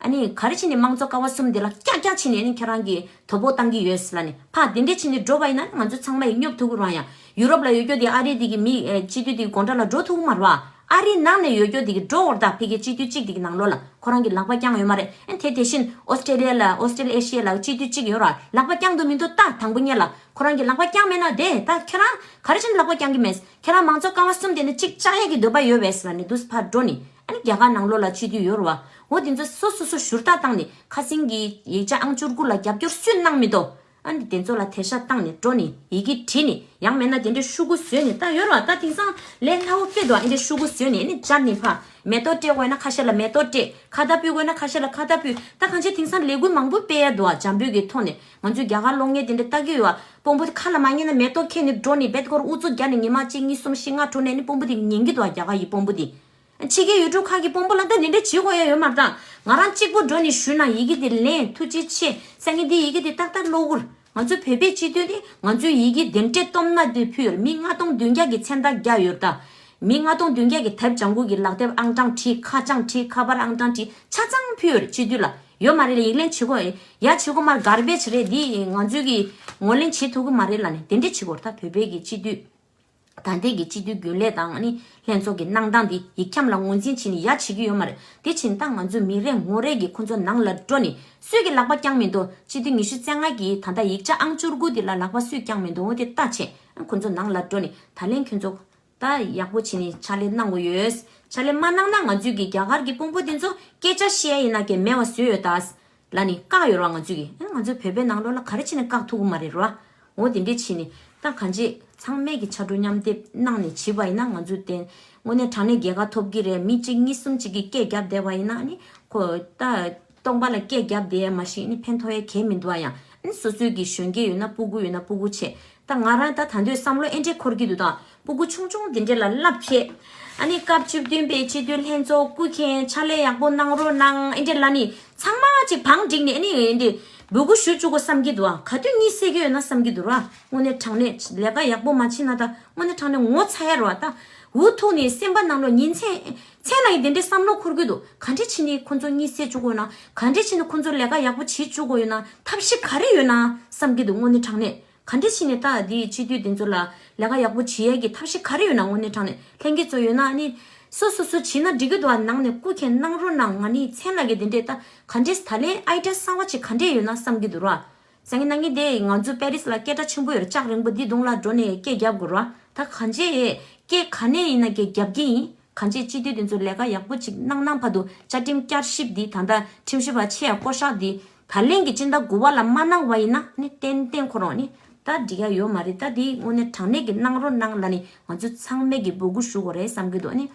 ཨ་ནི་ག་རེ་བྱས་ནས་དམངས་གཙོ་ཀ་བ་གསུམ་དེ་ལ་ཀྱག་ཀྱག་བྱས་ནས་ཨ་ནི་ཁྱེད་རང་གིས་དོ་ཕོག་བཏང་གི་ཡོད་ལབ་ནས་ཕར་དེ་འདྲས་བྱས་ནས་འགྲོ་བ་ཡིན་ན་ང་ཚོ་ཚང་མ་ཡིས་སྙོབ་ཐུབ་ཀྱི་རེད་ཡ། ཡུ་རོབ་ལ་ཡོད་རྒྱུ་དེ་ཨ་རི་དེ་གི་མི་ཨེ་སྤྱི་འཐུས་དེ་གི་སྒོ་འགྲམ་ལ་འགྲོ་ཐུབ་ཀྱི་མ་རེད་བ། ཨ་རི་ནང་ནས་ཡོད་རྒྱུ་དེ་གི་འགྲོ་འོར་ད་ཕ་གི་སྤྱི་འཐུས་གཅིག་དེ་གི་ནང་ལོགས་ལ་ཁོ་རང་གི་ལག་པ་བརྐྱང་ཡོད་མ་རེད། ཨ་ནི་དེ་དེ་བཞིན་ཨོ་སི་ཀྲེ་ལི་ཡ་ལ་ཨོ་སི་ཀྲེ་ལི་ཡ་ཨེ་ཤི་ཡ་ལ་སྤྱི་འཐུས་གཅིག་ཡོད་ར་ལག་པ་བརྐྱང་དུ་མི་འདུག་ད་དང་པོ་ཉིད་ལ་ཁོ་རང་གི་ལག་པ་བརྐྱང་མེད་ན་དེ་ད་ཁྱེད་རང་ག་རེ་བྱས་ནས་ལག་པ་བརྐྱང་གི་མེད། ཁྱེད་རང་མང་གཙོ་ཀ་བ་གསུམ་དེ་ནི་གཅིག་བཅག་ཡས་ཀྱི་འདོད་པ་ཡོད་པས་ཟེར་ལབ་ནས་འདུག་སེ་ཕར་འགྲོ་ནི། ཨ་ནི་རྒྱ་གར་ནང་ལོགས་ལ་སྤྱི་འཐུས་ཡོད་རེད་བ། འོ་དེ་ཚོ་སོ་སོ་སོ་ཞུ་དག་བཏང་ནས་ཁ་སང་གི་ཡིག་ཆ་ཨང་བཅུ་དགུ་ལ་རྒྱབ་སྐྱོར་སུས་གནང་མི་འདུག་ཨ་ནི་དེ་ཚོ་ལ་དེ་ཤ་བཏང་ནས་འགྲོ་ནི་ཡི་གེ་བྲིས་ནི་ཡང་མེད་ན་དེ་འདྲའི་ཤོག་གུ་བཟོས་ནི་ད་ཡོད་རེད་བ། ད་དེང་སང་ལས་སླ་བོ་དཔེ་འདུག་ཨ་འདྲའི་ཤོག་གུ་བཟོས་ནི་ཨ་ནི་སྦྱར་ནི་ཕ་མེ་ཏོག་སྤྲད་དགོས་ན་ཁ་ཤས་ལ་མེ་ཏོག་སྤྲད། ཁ་བཏགས་ཕུལ་དགོས་ན་ཁ་ཤས་ལ་ཁ་བཏགས་ཕུལ། ད་གང་ཅི་དེང་སང་ལས་འགུལ་མང་པོ་སྤེལ་ཡ་འདུག་ཨ་འཇམ་པོའི་གི་ཐོག་ནས། ང་ཚོས་རྒྱ་གར་གློག་བརྙན་དེ་འདྲ་ལྟ་གི་ཡོད་ཨ། དཔོན་པོ་དེ་ཁ་ལ་མ་ཉན་ན་མེ་ཏོག་ཁྱེར་ནས་འགྲོ་ནས་རྦད་དེ་ཁོར་ཨུ་ཚུགས་རྒྱག་ནས་ཉི་མ་གཅིག་གཉིས་གསུམ་བཞི་ལྔ་འགྲོ་ནས་ནི་དཔོན་པོ་དེ་ཉན་གི་འདུག་ཨ། རྒྱ་གར་ཡི་དཔོན་པོ་དེ། ཕྱི་རྒྱལ་ཡུལ་གྲུ་ཁག་གི་དཔོན་པོ་ལ་ད་དེ་འདྲ་བྱེད་དགོས་ཡ་ཡོད་མ་རེད་ད། ང་རང་གཅིག་པོ་འགྲོ་ནས་ཞུས་ན་ཡི་གེ་དེ་ལེན་ཐུགས་རྗེ་ཆེ་སང་ཉིན་འདི་ཡི་གེ་དེ་ཏག་ཏག་ཀློག་དགོས། ང་ཚོ་བོད་པའི་སྤྱི་དོན་དེ་ང་ཚོའི་ཡི་གེ་དེ་འདྲའི་སྟོབས་ན་དེ་ཕུལ་ཡོད་མི་ལྔ་སྟོང་བདུན་བརྒྱ་གི་མཚན་རྟགས་བརྒྱབ་ཡོད་ད། མི་ལྔ་སྟོང་བདུན་བརྒྱ་གི་དེབ་ལྗང་གུ་གི་ལག་དེབ་ཨང་གྲངས་བྲིས་ཁ་བྱང་བྲིས་ཁ་པར་ཨང་གྲངས་བྲིས་ཆ་ཚང་ཕུལ་ཡོད་སྤྱི་འཐུས་ལ་ཡོད་མ་རེད་ལ་ཡིག་ལན་བྱེད་དགོས་ཡ་བྱེད་དགོས་མ་རེད་གར་བེཇ་རེད་འདི་ང་ཚོའི་གི་ངོས་ལེན་བྱེད་ཐུབ་གི་མ་རེད་ལ་ནི་དེ་འདྲས་བྱེད་དགོས་རེད་ད་བོད་པའི་གི་སྤྱི་འཐུས། ད་ལྟའི་གི་སྤྱི་འཐུས་རྒྱུན་ལས་དང་ཨ་ནི་ལྷན་ཚོགས་ཀྱི་གནང་སྟངས་འདི་ཡིག་ཁྱམས་ལ་ངོས་འཛིན་བྱས་ནས་ཡ་བྱེད་ཀྱི་ཡོད་མ་རེད། དེ་བྱས་ན་ད་ང་ཚོ་མི་རེ་ངོ་རེ་གིས་ཁོ་ཚོ་ནང་ལ་འགྲོ་ནས་སུས་ཀྱི་ལག་པ་བརྐྱངས་མི་འདུག་སྤྱི་འཐུས་ཉི་ཤུ་རྩ་ལྔ་གིས་ད་ལྟ་ཡིག་ཆ་ཨང་བཅུ་དགུ་འདི་ལ་ལག་པ་སུས་བརྐྱངས་མི་འདུག་འོ་དེ་ལྟ་བྱས་ཁོ་ཚོ་ནང་ལ་འགྲོ་ནས་ད་ལན་ཁྱོད་ཚོ་ད་ཡག་པོ་བྱས་ནས་ཕྱག་ལས་གནང་དགོས་ཡོད། ཕྱག་ལས་མ་གནང་ན་ང་ཚོས་ཀྱི་རྒྱ་གར་གྱི་དཔོན་པོ་དེ་ཚོ་སྐད་ཆ་བཤད་ཡིན་ན་ཀྱི་མེད་པ་བཟོས་ཡོད་ད། ལ་ནི་བཀག་ཡོད་ར། ང་ཚོས་ཀྱི་ཨ་ང་ཚོའི་བོད་པའི་ནང་ལོགས་ལ་ག་རེ་བྱས་ནས་བཀག་ཐུབ་ཀྱི་མ་རེད་ར། འོ་དེ་འདྲས་བྱས་ནས་ད་གང་ཅི་ཚང་མས་ཀྱི་ཕྱར་གྲུ་མཉམ་འདེགས་གནང་ནས་བྱས་པ་ཡིན་ན་ང་ཚོས་བརྟེན་དངོས་གནས་དྲང་གནས་རྒྱལ་ཁ་ཐོབ་ཀྱི་རེད། མི་གཅིག་གཉིས་གསུམ་གཅིག་གིས་སྐད་བརྒྱབ་བསྡད་པ་ཡིན་ན་ནི་ཁོ་ད་སྟོང་པ་ལ་སྐད་བརྒྱབ་བསྡད་མ་ཤེས་ནི་ཕན་ཐོགས་ཡ་གལ་མི་འདུག་ཨ། ཡང་ནི་སོ་སོའི་གི་གཞོན་སྐྱེས་ཡོད་ན་སྤུ་གུ་ཡོད་ན་སྤུ་གུ་བྱས། ད་ང་རང་ད་ད་དུང་བསམ་བློ་ཨེ་འདྲས་འཁོར་གྱི་འདུག་ད་སྤུ་གུ་ཆུང་ཆུང་འདི་འདྲས་ལ་བསླབ་བྱས། ཨ་ནི་སྐབས་བཅུ་བདུན་པའི་སྤྱི་འཐུས་ལྷན་ཚོགས་སྐུ་མཁྱེན་ཕྱག་ལས་ཡག་པོ་གནང་རོགས་གནང་ཨེ་འདྲས་ལ་ནི་ཚང་མ་ཅིག་བང་བསྒྲིགས་ནས་ཨ་ནི་ཨེ་འདྲས་འབོད་སྐུལ་ཞུ་བཅུག་གོ་བསམ་གྱི་འདུག་ཨ། ག་དུས་གཉིད་སད་ཀྱི་ཡོད་ན་བསམ་གྱི་འདུག་ར། དངོས་གནས་དྲང་གནས་ལས་ཀ་ཡག་པོ་མ་བྱེད་ན་ད་དངོས་གནས་དྲང་གནས་ངོ་ཚ་ཡ་ར། ད་འུ་ཐུག་ནས་སེམས་པ་ནང་ལོགས་ཉིན་མཚན་མཚན་ལ་ཡི་དེ་འདྲས་བསམ་བློ་འཁོར་གྱི་འདུག་ག་འདྲས་བྱས་ནས་ཁོ་ཚོ་གཉིད་སད་བཅུག་གོ་ཡོད་ན། ག་འདྲས་བྱས་ནས་ཁོ་ཚོ་ལས་ཀ་ཡག་པོ་བྱེད་བཅུག་གོ་ཡོད་ན། ཐབས་ཤེས་ག་རེ་ཡོད་ན་བསམ་གྱི་འདུག་དངོས་གནས་དྲང་གནས། ག་འདྲས་བྱས་ནས་ད་འདི་སྤྱི་འཐུས་དེ་ཚོ་ལ་ལས་ཀ་ཡག་པོ་བྱེད་ཡས་ཀྱི་ཐབས་ཤེས་ག་རེ་ཡོད་ན། དངོས་གནས་དྲང་གནས་ལྷན་རྒྱས་ཚོ་ཡོད་ན་ཨ་ནི་སོ་སོ་སོ་བྱས་ན་འགྲིག་གི་འདུག་ཨ། ནང་ནས་སྐུ་མཁྱེན་གནང་རོགས་གནང་། ང་ནི་མཚན་ལ་གི་དེ་འདྲས་ད་ག་འདྲས་ད་ལན་ཨའི་ཌི་ཡ་གསར་པ་ཅིག་ག་འདྲས་ཡོད་ན་བསམ་གྱི་འདུག་ར། སང་ཉིན་གནངས་ཉིན་དེ་ང་ཚོ་པེ་རིས་ལ་སྐད་གྲགས་ཆེན་པོ་ཡོད་རེད། ལྕགས་རིང་པོ་འདི་གདོང་ལ་འགྲོ་ནས་སྐད་རྒྱབ་དགོས་ར། ད་གང་ཅི་སྐད་ག་ནས་ཡིན་ན་སྐད་རྒྱབ་ཀྱི་ཡིན། གང་ཅི་སྤྱི་འཐུས་དེ་ཚོ་ལས་ཀ་ཡག་པོ་ཅིག་གནང་གནང་བར་དུ་བཅའ་ཁྲིམས་བསྐྱར་ཞིབ་འདི་ད་ལྟ་ཁྲིམས་ཞིབ་པ་ཆེ་ཡ་བསྐོ་གཞག་འདི་ད་ལན་གྱི་སྤྱི་ཟླ་དགུ་པ་ལ་མ་གནང་བ་ཡིན་ན་ནི་ཏན་ཏན་ཁོ་རང་ནི་ད་འགྲིག་ཡ་ཡོད་མ་རེད། ད་འདི་དངོས་གནས་དྲང་གནས་ཀྱི་གནང་རོགས་གནང་ལ་ནི་ང་ཚོ་ཚང་མས་ཀྱི་འབོད་སྐུལ་ཞུ་དགོས་རེད་བསམ་གྱི་འདུག་ནི་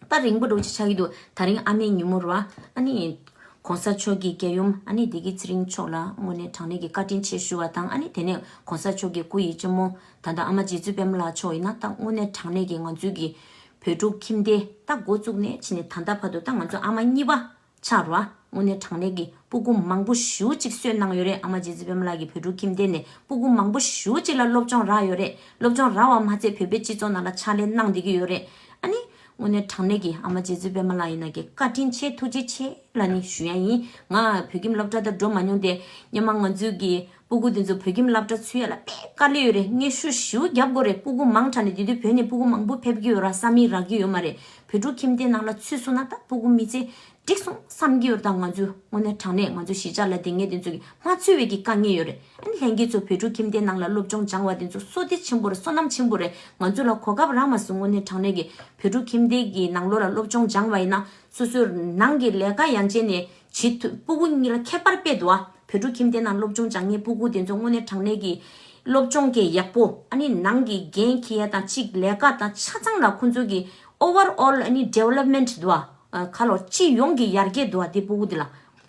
ད་རིང་པོ་འགྲོ་ཅི་ཆགས་ཀྱི་འདུག་ད་རིང་ཨ་མའི་ཉིན་མོ་རེད་བ། ཨ་ནི་གོང་ས་མཆོག་གི་རྒྱལ་ཡུམ་ཨ་ནི་བདེ་སྐྱིད་ཚེ་རིང་མཆོག་ལ་དངོས་གནས་དྲང་གནས་ཀྱི་བཀའ་དྲིན་ཆེ་ཞུ་བ་དང་། ཨ་ནི་དེ་ནས་གོང་ས་མཆོག་གི་སྐུ་ཡི་གཅེན་མོ་ད་ལྟ་ཨ་མ་རྗེ་བཙུན་པད་མ་ལགས་མཆོག་ཡིན་ན་ད་དངོས་གནས་དྲང་གནས་ཀྱི་ང་ཚོའི་གི་བོད་ཕྲུག་ཁྱིམ་སྡེ་ད་འགོ་བཙུགས་ནས་ཕྱིན་ནས་ད་ལྟ་བར་དུ་ད་ང་ཚོ་ཨ་མ་གཉིས་པ་ཆགས་རེད་བ། དངོས་གནས་དྲང་གནས་ཀྱི་སྤུ་གུ་མང་པོ་ཞེ་པོ་ཅིག་གསོས་གནང་ཡོད་རེད། ཨ་མ་རྗེ་བཙུན་པད་མ་ལགས་ཀྱི་བོད་ཕྲུག་ཁྱིམ་སྡེ་ནས་སྤུ་གུ་མང་པོ་ཞེ་པོ་ཅིག་ལ་སློབ་སྦྱོང་རག་ཡོད་རེད། སློབ་སྦྱོང་རག་པ་མ་ཚད་བོད་པའི་སྤྱི་ཚོགས་ནང་ལ་ཕྱག་ལས་གནང་བསྡད་ཀྱི་ཡོད་རེད། ཨ་ནི་དངོས་གནས་དྲང་གནས་ཀྱི་ཨ་མ་རྗེ་བཙུན་པད་མ་ལགས་ཡིན་ན་ཀྱི་བཀའ་དྲིན་ཆེ་ཐུགས་རྗེ་ཆེ་ལ་ནི་ཞུ་ཡ་ཡིན། ང་བོད་ཁྱིམ་སློབ་གྲྭ་དང་འགྲོ་མ་མྱོང་སྟེ་སྔོན་མ་ང་ཚོའི་གི་སྤུ་གུ་དེ་ཚོ་བོད་ཁྱིམ་སློབ་གྲྭ་ཚུད་ཡ་ལ་དཔེ་དཀའ་ལས་ཡོད་རེད། སྙན་ཞུ་ཞེ་པོ་རྒྱབ་དགོས་རེད། སྤུ་གུ་མང་དྲགས་ནས་དེ་དུས་བོད་ནས་སྤུ་གུ་མང་པོ་ཕེབས་ཀྱི་ཡོད་ར། ས་མིག་རག་གི་ཡོད་མ་རེད། བོད་ཕྲུག་ཁྱིམ་སྡེ་ནང་ལ་ཚུད་སོང་ན་ད་སྤུ་གུ་མི་ཚེ་འགྲིག་སོང་བསམ་གྱི་ཡོད་རེད། ད་ང་ཚོས་དངོས་གནས་དྲང་གནས་ང་ཚོ་གཞིས་ཆགས་ལ་བསྡད་མཁན་དེ་ཚོ་གི་མ་ཚུད་པའི་གི་དཀའ་ངལ་ཡོད་རེད། ཨ་ནི་ལྷན་རྒྱས་ཚོ་བོད་ཕྲུག་ཁྱིམ་སྡེ་ནང་ལ་སློབ་སྦྱོང་སྦྱང་བ་དེ་ཚོ་བསོད་བདེ་ཆེན་པོ་རེད། བསོད་ནམས་ཆེན་པོ་རེད། ང་ཚོ་ལ་གོ་སྐབས་རག་མ་སོང་། དངོས་གནས་དྲང་གནས་ཀྱི་བོད་ཕྲུག་ཁྱིམ་སྡེ་གི་ནང་ལོགས་ལ་སློབ་སྦྱོང་སྦྱང་བ་ཡིན་ན་སོ་སོའི་ནང་གི་ལས་ཀ་ཡང་བྱས་ནས་བྱེད་ཐུབ། སྤུ་གུ་གཉིས་ལ་ཁྱད་པར་དཔེ་འདུག་ཨ། བོད་ཕྲུག་ཁྱིམ་སྡེ་ནང་སློབ་སྦྱོང་སྦྱང་མཁན་སྤུ་གུ་དེ་ཚོ་དངོས་གནས་དྲང་གནས་ཀྱི་སློབ་སྦྱོང་གི་ཡག་པོ། ཨ་ནི་ནང་གི་འགན་འཁྱེར་ཡ་དང་གཅིག་ལས་ཀ་དང་ཆ་ཚང་ལ་ཁོང་ཚོ་གི་overall ཨ་ནི་development འདུག་ཨ། ཁ་ལོ་སྤྱི་ཡོངས་ཀྱི་ཡར་རྒྱས་འདུག་ཨ། དེ་སྤུ་གུ་དེ་ལ་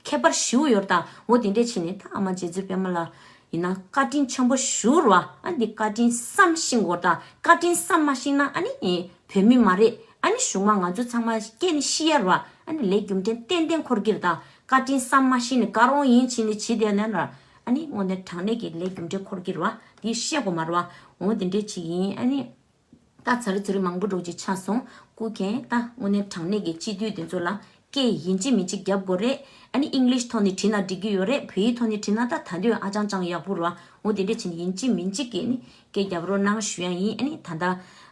ཁྱད་པར་ཞེ་པོ་ཡོད་རེད། ད་འོ་དེ་འདྲས་བྱས་ནས་ད་ཨ་མ་རྗེ་བཙུན་པད་མ་ལགས་ཡིན་ན་བཀའ་དྲིན་ཆེན་པོ་ཞེ་པོ་རེད་བ། ཨ་འདི་བཀའ་དྲིན་བསམ་ཤེས་དགོས་རེད། ད་བཀའ་དྲིན་བསམ་མ་ཤེས་ན་ཨ་ནི་བོད་མི་མ་རེད། ཨ་ནི་གཞུག་མ་ང་ཚོ་ཚང་མ་སྐྱེས་ནས་ཤི་ཡ་རེད་བ། ཨ་ནི་ལས་རྒྱུ་འབྲས་ཏན་ཏན་འཁོར་གྱི་རེད། ད་བཀའ་དྲིན་བསམ་མ་ཤེས་ནས་དགའ་རོགས་ཡིན་བྱས་ནས་བྱེད་བསྡད་ན་ར། ཨ་ནི་དངོས་གནས་དྲང་གནས་ཀྱི་ལས་རྒྱུ་འབྲས་འཁོར་གྱི་རེད་བ། འདི་བཤད་དགོས་མ་རེད་བ། འོ་དེ་འདྲས་ཅིག་ཡིན། ཨ་ནི། ད་ཚར་ཚུར་མང་པོ་འགྲོ་ཅིག་ཆགས་སོང་། སྐུ་མཁྱེན་ད་དངོས་གནས་དྲང་གནས་ཀྱི་སྤྱི་འཐུས་དེ་ཚོ་ལ་སྐད་ཡིན་གཅིག་མིན་གཅིག་རྒྱབ་དགོས་རེད། ཨ་ནི་ཨིང་ལིཤ་ཐོག་ནས་བྲིས་ན་འགྲིག་གི་ཡོད་རེད། བོད་ཡིག་ཐོག་ནས་བྲིས་ན་ད་ད་དུང་ཨ་ཅང་ཅང་ཡག་པོ་རེད་བ། འོ་དེ་འདྲས་བྱས་ནས་ཡིན་གཅིག་མིན་གཅིག་གིས་ནི་སྐད་རྒྱབ་རོགས་གནང་ཞུ་ཡ་ཡིན། ཨ་ནི་ད་ལྟ་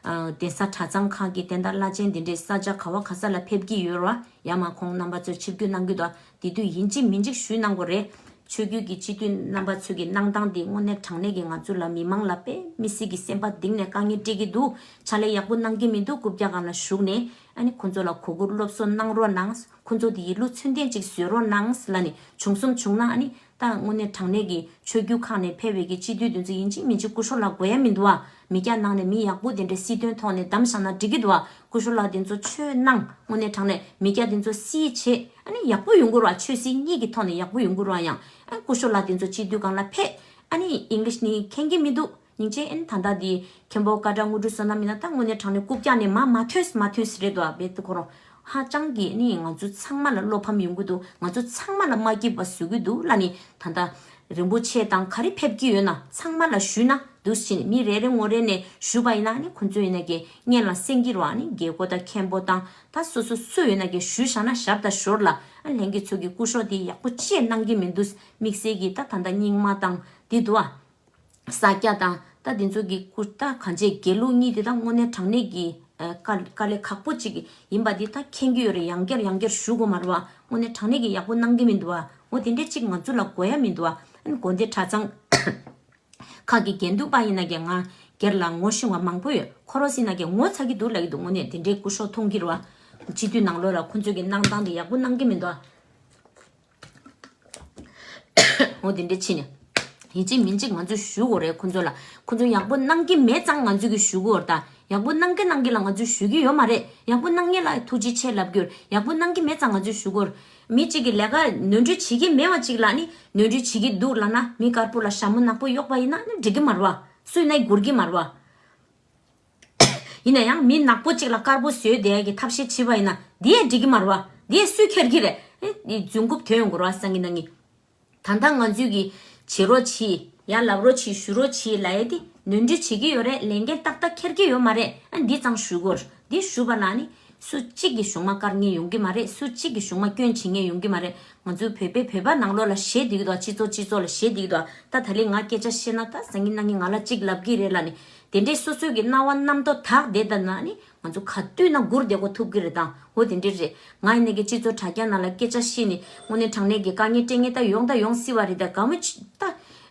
གདན་ས་གྲྭ་ཚང་ཁག་གི་དེ་འདྲ་བླ་ཆེན་དེ་འདྲས་ས་ཆ་ག་བ་ག་ས་ལ་ཕེབས་ཀྱི་ཡོད་རེད་བ། ཡར་མར་ཁོང་རྣམ་པ་ཚོས་ཆིབས་བསྒྱུར་གནང་གི་འདུག་དེ་དུས་ཡིན་གཅིག་མིན་གཅིག་ཞུས་གནང་དགོས་རེད། ཆོས་བརྒྱུད་ཀྱི་སྤྱི་འཐུས་རྣམ་པ་ཚོས་ཀྱི་གནང་སྟངས་དེ་དངོས་གནས་དྲང་གནས་ཀྱི་ང་ཚོ་ལ་མི་མང་ལ་དཔེ་མི་སྲིད་ཀྱི་སེམས་པ་གཏིང་ནས་དཀའ་ངལ་སྤྲད་ཀྱི་འདུག་ཕྱག་ལས་ཡག་པོ་གནང་གི་མི་འདུག་རྐུབ་བཀྱག་སྒང་ལ་བཞུགས་ནས་ཨ་ནི་ཁོང་ཚོ་ལ་གོ་བཀུར་སློབ་གསོ་གནང་རོགས་གནང་། ཁོང་ཚོ་དེ་ཡི་ལུགས་ཚུལ་ལྡན་ཅིག་བཟོས་རོགས་གནང་ལབ་ནས། བྱུང་སོང་བྱུང་ན་ཨ་ནི་ད་དངོས་གནས་དྲང་གནས་ཀྱི་ཆོས་བརྒྱུད་ཁག་ནས་ཕེབས་པའི་གི་སྤྱི་འཐུས་དེ་ཚོ་ཡིན་གཅིག་མིན་གཅིག་སྐུ་ཞབས་ལགས་དགོས་ཡ་མི་འདུག་ཨ། མི་སྐྱ་ནང་ནས་མི་ཡག་པོ་དེ་འདྲ་སྲིད་དོན་ཐོག་ནས་བདམས་བཞག་ན་འགྲིག་གི་འདུག་ཨ། སྐུ་ཞབས་ལགས་དེ་ཚོ་ཆོས་གནང་། དངོས་གནས་དྲང་གནས་མི་སྐྱ་དེ་ཚོ་སྲིད་བྱེད་ཨ་ནི་ཡག་པོ་ཡོང་གི་རེད་བ། ཆོས་སྲིད་གཉིས་ཀྱི་ཐོག་ནས་ཡག་པོ་ཡོང་གི་རེད་བ། ཡང་ཨ་སྐུ་ཞབས་ལགས་དེ་ཚོ་སྤྱི་འཐུས་སྒང་ལ་ཕེབས། ཨ་ནི་ཨིང་ལིཤ་ནི་མཁྱེན་གྱི་མི་འདུག་སྙིང་རྗེ། ཨ་ནི་ད་ལྟ་དེ་མཁན་པོ་ཀ་ཏྲ་དངོས་གྲུབ་བསོད་ནམས་ཡིན་ན་ད་དངོས་གནས་དྲང་གནས་རྐུབ་བཀྱག་ནས་མ་མ་ཐོན་མ་ཐོན་རེད་དོ། རྦད་དེ་ཁོ་རང་ཧ་ཅང་གི་ཨ་ནི་ང་ཚོ་ཚང་མ་ལ་བློ་ཕམ་ཡོང་གི་འདུག་ང་ཚོ་ཚང་མ་ལ་མ་སྐྱིད་པ་བཟོ་གི་འདུག་ལབ་ནི་ད་ལྟ་རིན་པོ་ཆེ་དང་ག་རེ་ཕེབས་ཀྱི་ཡོད་ན་ཚང་མ་ལ་ཞུས་ན་འདུག་ཟེར་ནས་མི་རེ་རེ་ངོ་རེ་ནས་ཞུས་པ་ཡིན་ན་ཨ་ནི་ཁོ་ཚོ་ཡིན་ན་གི་སྔོན་ལ་གསན་གྱི་རེད་བ། ཨ་ནི་རྒྱལ་སྒོ་དང་མཁན་པོ་དང་ད་སོ་སོ་སུ་ཡོད་ན་གི་ཞུས་བཞག་ན་ཞབས་དང་ཞོར་ལ་ཨ་ལྷན་རྒྱས་ཚོ་གི་སྐུ་ཞབས་དེ་ཡག་པོ་ཅི་ཡང་གནང་གི་མི་འདུག་དམིགས་བསལ་གྱི་ད་ད་ལྟ་རྙིང་མ་དང་དེ་འདུག་ཨ། ས་སྐྱ་དང་ ད་དེ་ཚོ་གི་སྐུ་ད་གང་བྱས་དགེ་ལུགས་གཉིས་དེ་ད་དངོས་གནས་དྲང་གནས་ཀྱི་ཨ་དཀའ་དཀའ་ལས་ཁག་པོ་ཅིག་ཡིན་པ་འདི་ད་མཁྱེན་གྱི་ཡོད་རེད། ཡང་བསྐྱར་ཡང་བསྐྱར་ཞུ་དགོས་མ་རེད་བ། དངོས་གནས་དྲང་གནས་ཀྱི་ཡག་པོ་གནང་གི་མི་འདུག་བ། འོ་དེ་འདྲས་ཅིག་ང་ཚོ་ལ་དགོས་ཡ་མི་འདུག་བ། ཨ་ནི་དགོན་སྡེ་གྲྭ་ཚང་ཁག་གི་དགེ་འདུན་པ་ཡིན་ན་ཀྱང་ང་སྒེར་ལ་ངོ་ཤེས་པ་མང་པོ་ཡོད། ཁོ་རང་ཡིན་ན་ཀྱང་ངོ་ཚ་གི་འདུག་ལབ་ཀྱི་འདུག་དངོས་གནས་དེ་འདྲའི་སྐུ་ཞབས་མཐོང་གི་རེད་བ། སྤྱི་འཐུས་ནང་ལོགས་ལ་ཁོ་ཚོས་ཀྱི་གནང་སྟངས་དེ་ཡག་པོ་གནང་གི་མི་འདུག་བ། འོ་དེ་འདྲ་ཕྱིན་ནས། ཡིན་གཅིག་མིན་གཅིག་ང་ཚོས་ཞུ་དགོས་རེད། ཁོ་ཚོ་ལ་ཁོ་ཚོ་ཡག་པོ་གནང་གི་མེད་ཙང་ང་ཚོས་ཀྱི་ཞུ་དགོས་རེད། ད་ཡག་པོ་གནང་གི་གནང་གི་ལ་ང་ཚོས་ཞུ་གི་ཡོད་མ་རེད། ཡག་པོ་གནང་མཁན་ལ་ཐུགས་རྗེ་ཆེ་ལབ་རྒྱུར་ཡག་པོ་གནང་གི་མེད་ཙང་ང་ཚོས་ཞུ་དགོས་རེད། མི་གཅིག་གིས་ལས་ཀ་ནོར་འཁྲུལ་བྱེད་ཀྱི་མེད་པ་གཅིག་ལ་ནི་ནོར་འཁྲུལ་བྱེད་ཀྱི་འདུག་ལབ་ན། མི་དཀར་པོ་ལ་ཞྭ་མོ་ནག་པོ་གཡོགས་པ་ཡིན་ན་ནི་འགྲིག་གི་མ་རེད་བ། སུ་ཡིན་ན་འགྱུར་གྱི་མ་རེད་བ། ཡིན་ན་ཡང་མི་ནག་པོ་གཅིག་ལ་དཀར་པོ་བཟོས་བསྡད་ཀྱི་ཐབས་ཤེས་བྱེད་པ་ཡིན་ན་འདི་ཡང་འགྲིག་གི་མ་རེད་བ། འདི་ཡང་སུས་འཁྱེར་གྱི་རེད། ཨེ་འདི་རྫུན་རྐུབ་ཐོན་ཡོང་གི་རེད་བ། སང་གི་ན་ངི། ད་ལྟ་ང་ཚོས་ཀྱི་བྱེད་རོགས་བྱེད། ཡ་ལབ་རོགས་བྱེད། ཞུ་རོགས་བྱེད་ལབ་ཡ་དེ་ནོར་འཁྲུལ་བྱེད་ཀྱི་ཡོད་རེད། ལས་འགན་ཏག་ཏག་འཁྱེར་གྱི་ཡོད་མ་རེད། ཨ་འདི་ཙང་ཞུ་དགོས། འདི་ཞུ་བ་ན་ནི་སུ་གཅིག་གིས་གཞུང་མ་བཀར་མཁན་ཡོང་གི་མ་རེད། སུ་གཅིག་གིས་གཞུང་མ་སྐྱོན་བྱེད་མཁན་ཡོང་གི་མ་རེད། ང་ཚོའི་བོད་པའི་བོད་པ་ནང་ལོགས་ལ་བཤད་བསྡད་ཀྱི་འདུག་སྤྱི་ཚོགས་སྤྱི་ཚོགས་ལ་བཤད་བསྡད་ཀྱི་འདུག་ད་ད་ལན་ང་སྐད་ཆ་བཤད་ན་ད་སང་གི་ན་ངི་ང་ལ་གཅིག་ལབ་ཀྱི་རེད་ལབ་ནི། དེ་འདྲའི་སོ་སོའི་གི་རྣ་བ་རྣམ་རྟོག་དག་བསྡད་ད་ན་ནི་ང་ཚོ་ག་དུས་ན་སྒུར་བསྡད་དགོས་ཐུབ་ཀྱི་རེད། ད་འོ་དེ་འདྲ་རེད། ང་ཡིན་ནའི་གི་སྤྱི་ཚོགས་དྲ་རྒྱ་ནང་ལ་སྐད་ཆ་བཤད་ནི་དངོས་གནས་དྲང་གནས་ཀྱི་དཀའ་ངལ་སྤྲད་མཁན་ད་ཡོང་ད་ཡོང་སྲིད་པ་རེད། ད་དགའ་མོ་ཅི་ད་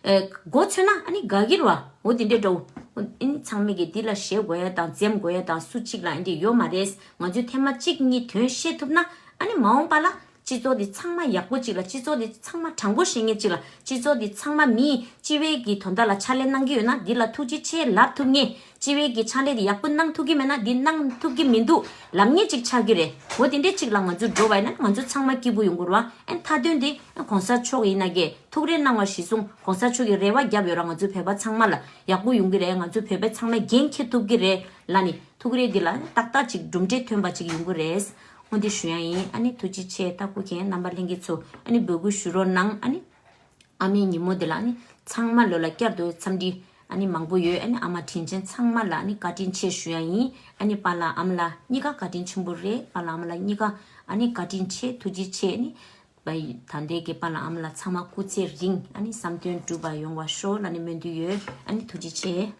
ཨེ་མགོ་ཚོས་ན་ཨ་ནི་དགའ་གི་རེད་བ། འོ་དེ་འདྲ་འདྲ་བོ། ཨ་ནི་ཚང་མས་གི་འདི་ལ་ཞེད་དགོས་ཡ་དང་འཛེམ་དགོས་ཡ་དང་སུ་གཅིག་ལ་ཨ་འདྲ་ཡོད་མ་རེད། ང་ཚོས་ཐེངས་མ་གཅིག་གཉིས་དོན་ཤེས་ཐུབ་ན་ཨ་ནི་མ་འོངས་པ་ལ་སྤྱི་ཚོགས་འདི་ཚང་མ་ཡག་པོ་ཅིག་ལ། སྤྱི་ཚོགས་འདི་ཚང་མ་དྲང་པོ་བཤད་མཁན་ཅིག་ལ། སྤྱི་ཚོགས་འདི་ཚང་མ་མིས་སྤྱི་པའི་གི་དོན་དག་ལ་ཕྱག་ལས་གནང་གི་ཡོད་ན་འདི་ལ་ཐུགས་རྗེ་ཆེ་ལབ་ཐུབ་མཁན། སྤྱི་པའི་གི་ཕྱག་ལས་འདི་ཡག་པོ་གནང་ཐུབ་ཀྱི་མེད་ན་འདི་གནང་ཐུབ་ཀྱི་མི་འདུག་ལབ་མཁན་ཅིག་ཆགས་ཀྱི་རེད། འོ་དེ་འདྲས་ཅིག་ལ་ང་ཚོ་འགྲོ་བ་ཡིན་ན་ང་ཚོ་ཚང་མ་སྐྱིད་པོ་ཡོང་གི་རེད་བ། ཨ་ནི་མཐའ་དོན་འདི་གོང་ས་མཆོག་ཡིན་ན་གི་ཐུགས་རེ་གནང་བ་གཞིར་བཟུང་གོང་ས་མཆོག་གིས་རེ་བ་བརྒྱབ་ཡོད་ར། ང་ཚོ་བོད་པ་ཚང་མ་ལ་ཡག་པོ་ཡོང་གི་རེད། ང་ཚོ་བོད་པ་ཚང་མས་འགན་འཁྱེར་ཐུབ་ཀྱི་རེད་ལབ་ནི་ཐུགས་རེ་འདི་ལ་ཏག་ཏག་ཅིག་གྲུབ་འབྲས་ཐོན་པ་ཅིག་ཡོང་གི་རེད། འོ་འདི་ཞུ་ཡ་ཡིན། ཨ་ནི་ཐུགས་རྗེ་ཆེ། ད་སྐུ་མཁྱེན་རྣམ་པ་ལྷན་རྒྱས་ཚོ་ཨ་ནི་འབོད་སྐུལ་ཞུ་རོགས་གནང་། ཨ་ནི་ཨ་མའི་ཉིན་མོ་འདི་ལ་ཨ་ནི་ཚང་མ་ལོ་ལ་བསྐྱར་དུ་འཚམས་འདྲི་ཨ་ནི་མང་པོ་ཡོད། ཨ་ནི་ཨ་མ་དྲིན་ཅན་ཚང་མ་ལ་ཨ་ནི་བཀའ་དྲིན་ཆེ་ཞུ་ཡ་ཡིན། ཨ་ནི་པཱ་ལགས་ཨ་མ་ལགས་གཉིས་ཀ་བཀའ་དྲིན་ཆེན་པོ་རེད། པཱ་ལགས་ཨ་མ་ལགས་གཉིས་ཀ་ཨ་ནི་བཀའ་དྲིན་ཆེ། ཐུགས་རྗེ་ཆེ། ཨ་ནི་ད་ལྟའི་གི་པཱ་ལགས་ཨ་མ་ལགས་ཚང་མ་སྐུ་ཚེ་རིང་ཨ་ནི་བསམ་དོན་འགྲུབ་པ་ཡོང་བ་ཤོག་ལབ་ནས་སྨོན་འདུན་ཡོད། ཨ་ནི་ཐུགས་རྗེ་ཆེ།